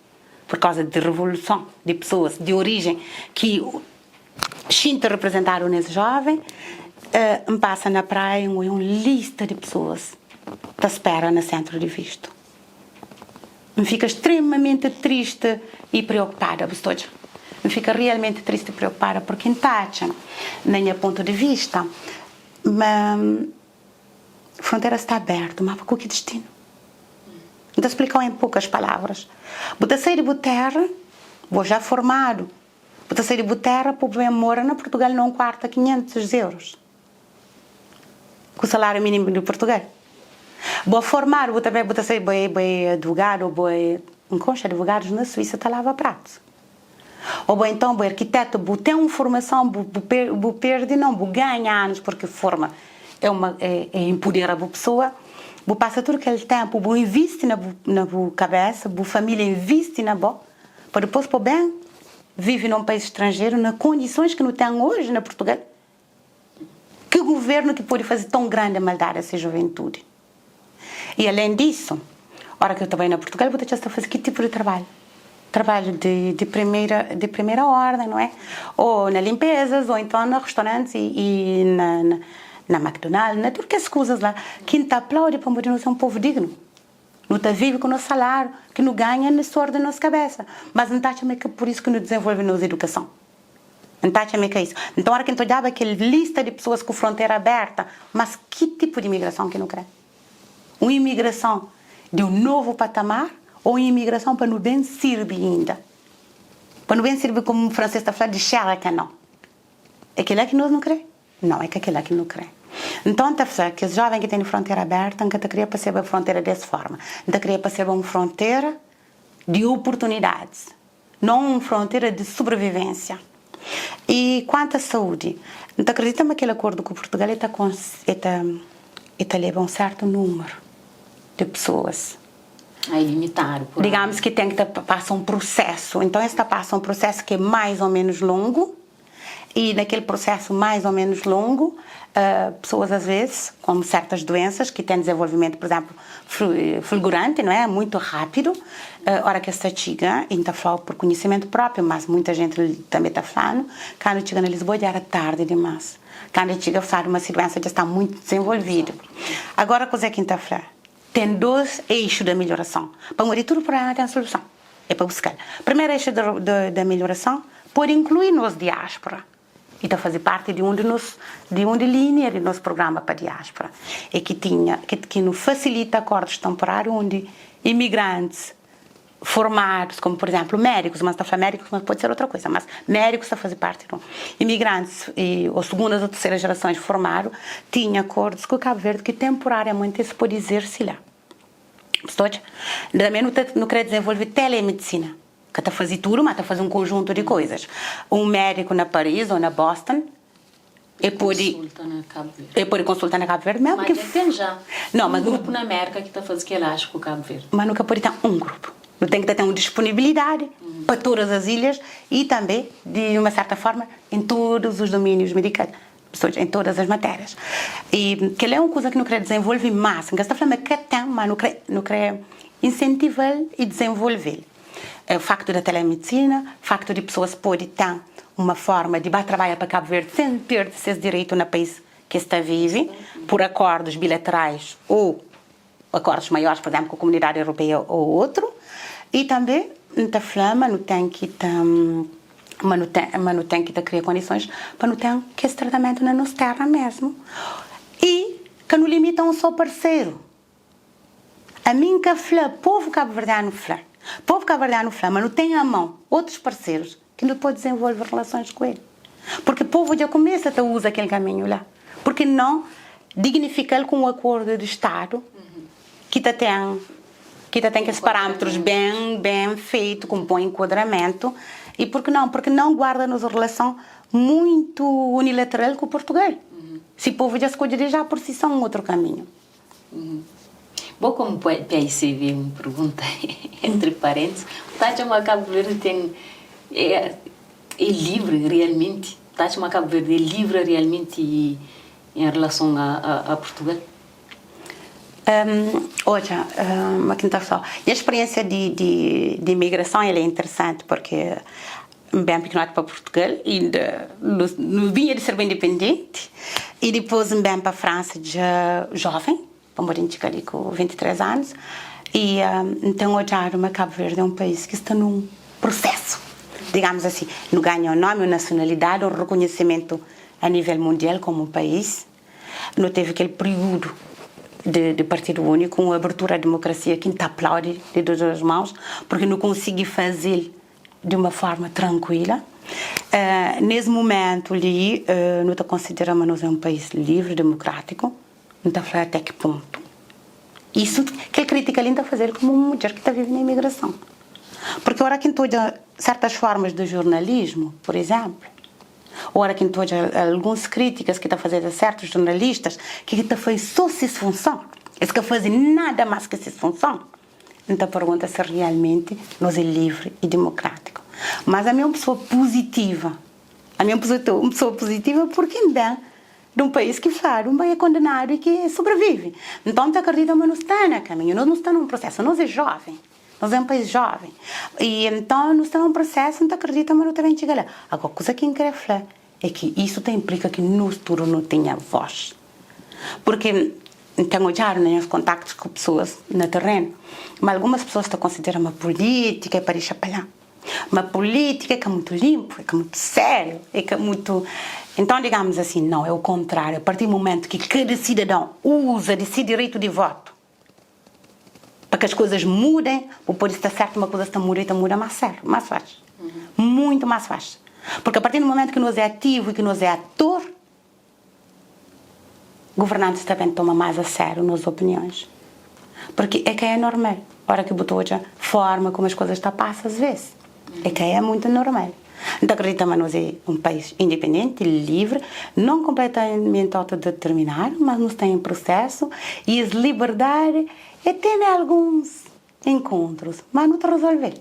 por kauza di revoluson di pesoas di orijen ki xinti reprezentadu nes joven, N pasa na praia N oia un lista di pesoas ta spera na sentru di vistu. N fika stremamenti tristi i preokupada, bu sta odja? N fika realmenti tristi i preokupada purki N ta atxa, na nha pontu di vista, ma frontera sta abertu, ma pa ku ki distinu? N ta splikau en pokas palavras. Bu ta sai di bu tera, bo ja formadu, bu ta sai di bu tera pa bu ben mora na Purtugal na un kuartu a 500 euros. Ku saláriu mínimu di Purtugal. Bo formadu, bu ta ben, bu ta sai, bo é, bo é advogadu ô bo é, N konxe advogadus na Suísa ta lava pratus. Ô bo então bo é arquitetu, bu ten un formason, bu, bu per, bu perde não, bu ganha anus porque forma é uma, é, é empodera bu pesoa. Bu pasa tudu kel tenpu, bu invisti na bu, na bu kabesa, bu família invisti na bo, pa dipôs pa bu ben vive na un país stranjeru na kondisons ki nu ten oji na Purtugal. Ki governo ki pode faze tão grande maldade a se juventude? E além disso, ora ki bu ta bai na Portugal bu ta txas ta faze ki tipo de trabalho? Trabalho de de primeira de primeira ordem, não é? Ou na limpezas, ou então na restaurantes e e na na na McDonald's, na tudo kes kuzas lá ki N ta aplaude pamodi nos é um povo digno. Nu ta vive ku nos salário ki nu ganha na suor di nos kabesa, mas N ta atxa ma é ka por isso ki nu desenvolve nos edukason. N ta atxa ma é ka isu. Nton, óra ki N ta odjaba kel lista di pesoas ku frontera aberta, mas ki tipu di imigrason ki nu kre? Un imigrason di un novu patamar ô un imigrason pa nu ben sirbi inda? Pa nu ben sirbi, komu fransês ta fla, di xera ka nau. É kel-la ki nos nu kre? Nau, é ka kel-la ki nu kre. Nton, N ta fla, kes jóven ki tene frontera aberta, N ka ta kria pa seba frontera des forma. N ta kria pa seba un frontera di oportunidadis. Não un frontera di sobrevivênsia. I kuantu a saúdi, N ta kridita ma kel akordu ku Purtugal e ta e ta e ta leba un sertu númeru di pesoas. Ah, é limitadu por. Digamus ki ten ki ta pasa un prusésu. Então es ta pasa un prusésu ki é mais ou menos longu. E na kel prosesu mais ou menos longu, pesoas às vezes com certas doenças ki ten desenvolvimentu, por exemplo, fulgurante, não é? Muito rápido, ora ki es ta txiga, e N ta fla-u por conhecimento próprio, mas muita gente tanbe ta fla-nu, kandu txiga na Lisboa dja era tardi dimas. Kandu e txiga fladu ma si doença dja sta muito desenvolvidu. Agora kuzé ki N ta fla? Ten dos eixu da melhorason, pamodi tudu prublema ten soluson, é pa buska-l. Primeru eixu da melhorason pode inklui nos diáspora i ta faze parti di un di nos di un di linha di nos prugrama pa diáspora, é ki tinha ki nu fasilita akordus tanporáriu undi imigrantis. formadus, komu pur izénplu médikus, mas ta fla médikus mas pode ser otra kuza, mas médikus ta faze parti di imigrantis ô segundas ô terseras jerasons formadu tinha akordus ku Kabu Verdi ki tenpurariamenti es pode izerse la. Sta odja? Tanbe nu ta nu kre dizenvolve telemedisina, ka ta faze tudu, ma ta faze un konjuntu di kuizas. Un médiku na Paris ô na Boston E pode Konsulta na Kabu Verdi. E pode konsulta na Kabu Verdi mesmu Ma ki dja ten ja Não, mas un grupu na Merka ki ta faze kel axu ku Kabu Verdi. Ma nu ka pode ten un grupu. Nu ten ki ta ten un disponibilidadi pa todas as ilhas i tanbe di uma serta forma em todos os domínios medikal, ou seja, em todas as matérias. I kel é un kuza ki nu kre dezenvolve mas. N ka sta fla ma ka ten, ma nu kre nu kre insentiva-l i dezenvolve-l. Faktu da telemedisina, faktu di pesoas pode ten uma forma di ba trabadja pa Kabu Verdi sen perde ses direitu na país ki es ta vive, pur akordus bilaterais ou akordus maiores, pur izenplu, ku Komunidadi Europeia ou otru. I tanbe N ta fla ma nu ten ki ta ma nu ten ma nu ten ki ta kria kondisons pa nu ten kes tratamentu na nos terra mesmu i ka nu limita un so parseru. Ami N ka fla, povu kabuverdianu fla. Povu kabuverdianu fla ma nu ten a mon otus parserus ki nu pode dizenvolve relasons ku el. Purki povu dja kumesa ta uza kel kaminhu la. Purki no dignifika-l ku un akordu di Stadu ki ta ten ki ta ten kes parâmetrus ben ben feitu, ku un bon enkuadramentu. I purki no? Purki no guarda nos relason muitu unilateral ku Purtugal? Si povu dja skodje deja pur si son un otru kaminhu. Bo komu PAICV un pergunta entri parentis, bu ta atxa ma Kabu Verdi ten é livri realmenti? Bu ta atxa ma Kabu Verdi é livri realmenti en relason a Purtugal? Odja, ma ki N ta fla-u, nha speriensia di imigrason el é interesanti purki N ben pikinoti pa Purtugal, inda nu binha di serba indipendenti, i dipôs N ben pa Fransa dja jóven, pamodi N txiga li ku 23 anus, i N ten odjadu ma Kabu Verdi é un país ki sta nun prusésu, digamus asi, nu ganha un nómi, un nasionalidadi, un rekonhesimentu a nível mundial komu un país. Nu tevi kel priudu di partidu úniku, un abertura a demokrasia ki N ta aplaudi di duas maus, purki nu konsigi faze-l di uma forma trankuila. Nes mumentu li, nu ta konsidera ma nos é un país livri, demokrátiku. N ta fla até ki pontu. Isu, kel krítika li N ta faze-l komu un mudjer ki ta vive na imigrason. Purki ora ki N ta odja sertas formas di jurnalismu, pur izénplu, ora ki N ta odja alguns krítikas ki ta fazedu a sertus jurnalistas ki ta faze so ses funson, es ka faze nada más ki ses funson, N ta pergunta si realmenti nos é livri i dimokrátiku. Mas ami é un pesoa puzitiva. Ami é un pesoa puzitiva purki N ben di un país ki fladu ma é kondenadu i ki sobrevivi. Nton N ta akredita ma nu sta na kaminhu, nos nu sta na un prosesu. Nos é jóven, nos é un país jóven. I nton nu sta na un prosesu, N ta akredita ma nu ta ben txiga la. Agora, kuza ki N kre fla é ki isu ta inplika ki nos tudu nu tinha vós. Purki N ten odjadu na nhas kontaktus ku pesoas na terenu ma algumas pesoas ta konsidera ma pulítika é pa dexa pa la, ma pulítika é ka mutu linpu, é ka mutu sériu, é ka mutu. Enton, digamus asin, nau, é o kontráriu, a partir di mumentu ki kada sidadon uza di si direitu di votu pa ki as koisas mudem, bu pode sta sertu ma kuzas ta muda i ta muda más séru, más faxi, muitu más faxi. Purki a partir di mumentu ki nos é ativu i ki nos é ator, Governantis ta ben toma más a sériu nos opinions. Purki é ka é normal ora ki bu ta odja forma kuma as kozas ta pasa as ves. É ka é muitu normal. N ta akredita ma nos é un pais indipendenti, livri, non konpletamenti autodeterminadu, mas nu sta en prusesu i es liberdadi é tene alguns enkontrus, ma nu ta rezolve-l.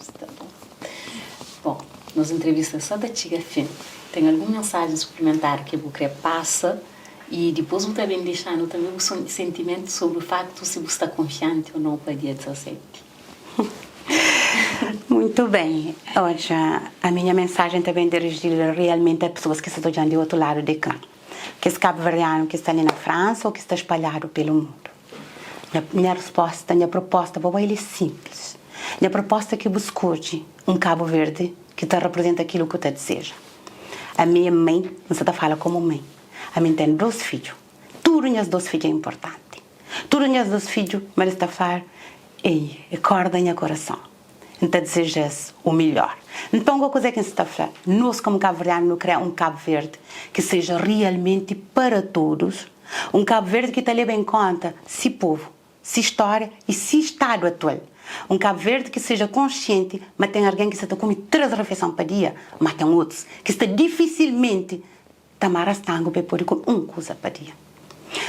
Sta bon. Bon, nos entrevista sa ta txiga fin. Ten algun mensajen suplimentar ki bu kre pasa? I dipôs bu ta ben dexa-nu tanbe bu sentimentu sobri faktu si bu sta konfianti ô nau pa dia 17. Muntu ben. Odja, ami nha mensajen ta ben dirijidu realmenti a pesoas ki sta ta odja-m di otu ladu di ekran. Kes kabuverdianu ki sta li na Fransa ô ki sta spalhadu pelu mundu. Nha, nha resposta, nha proposta pa bo el é simples. Nha proposta é ki bu skodje un Kabu Verdi ki ta reprezenta kilu ku ta diseja. Ami é mãe, N sa ta fala komu mãe. Ami N ten dos fidju. Tudu nhas dos fidju é inportanti. Tudu nhas dos fidju, ma es ta fla. Ei, e korda nha korason. N ta dizeja-s u milhor. Nton, go kuzé ki N sta fla? Nos, komu kabuverdianu, nu kre un Kabu Verdi ki seja rialmenti para todos, un Kabu Verdi ki ta leba en konta si povu, si stória i si stadu atual. Un Kabu Verdi ki seja konsienti ma ten argen ki sa ta kume 3 rifeison pa dia, ma ten otus ki sta difisilmenti ta mara stangu pa e pode kume un kuza pa dia.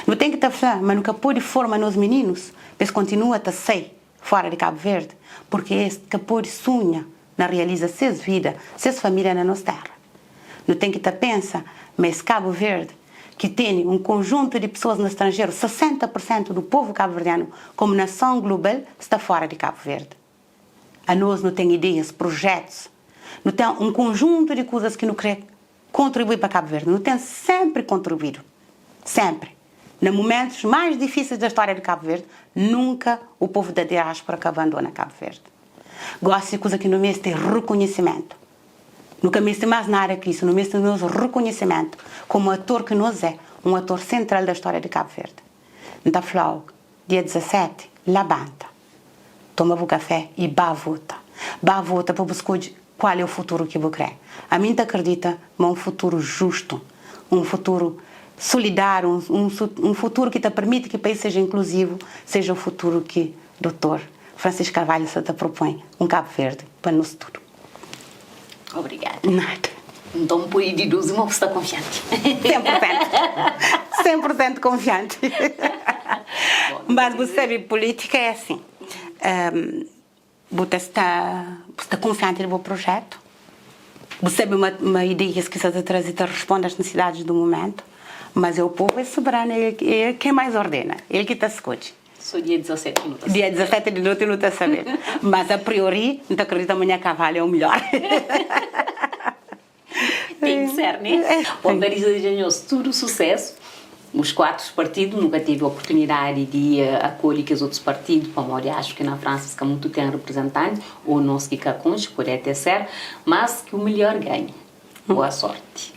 Nu ten ki ta fla ma nu ka pode forma nos mininus pa es kontinua ta sai fora di Kabu Verdi, purki es ka pode sunha na realiza ses vida, ses familia na nos terra. Nu ten ki ta pensa ma es Kabu Verdi ki tene un konjuntu di pesoas na stranjeru, 60 pur sentu du povu kabuverdianu komu nason global sta fora di Kabu Verdi. Anos nu ten ideias, projetus, nu ten un konjuntu di kuzas ki nu kre kontribui pa Kabu Verdi. Nu ten senpri kontribuidu, senpri. Na mumentus mais difíseis da stória di Kabu Verdi, nunka u povu da diáspora ka abandona Kabu Verdi. Gósi kuza ki nu meste é rekonhisimentu. Nu ka meste más nada ki isu, nu meste nos rekonhisimentu komu ator ki nos é, un ator sentral da stória di Kabu Verdi. N ta fla-u, dia 17, labanta, toma bu kafé i ba vota. Ba vota pa bu skodje kual é u futuru ki bu kre. Ami N ta kridita ma un futuru justu, un futuru solidáriu, un futuru ki ta permiti ki país seja inkluzivu, seja u futuru ki Dotor Francisco Carvalho sa ta propõe, un Kabu Verdi pa nos tudu. Obrigada. Nada. Nton pode deduzi ma bu sta konfianti. 100%. 100% konfianti. Mas bu sabe pulítika é asin. Bu ta sta bu sta konfianti di bu projetu, bu sabe ma ma ideias ki sa ta traze ta responde as nisisidadis du mumentu, mas é o povu é soberanu é el ken mais ordena, el ki ta skodje. So dia 17 ki nu ta sabe. Dia 17 di noti nu ta sabe. Mas a priori N ta kridita ma nha kavalu é o melhor. Tem que ser, né? Bom, ta dizeja nhos tudu susesu. Os 4 partidu, nu ka tevi oportunidadi di akolhi kes otus partidu, pamodi axu ki na Fransa es ka mutu ten reprezentanti, ou nos ki ka konxe, pode até ser, mas ki o melhor ganha. Boa sorti.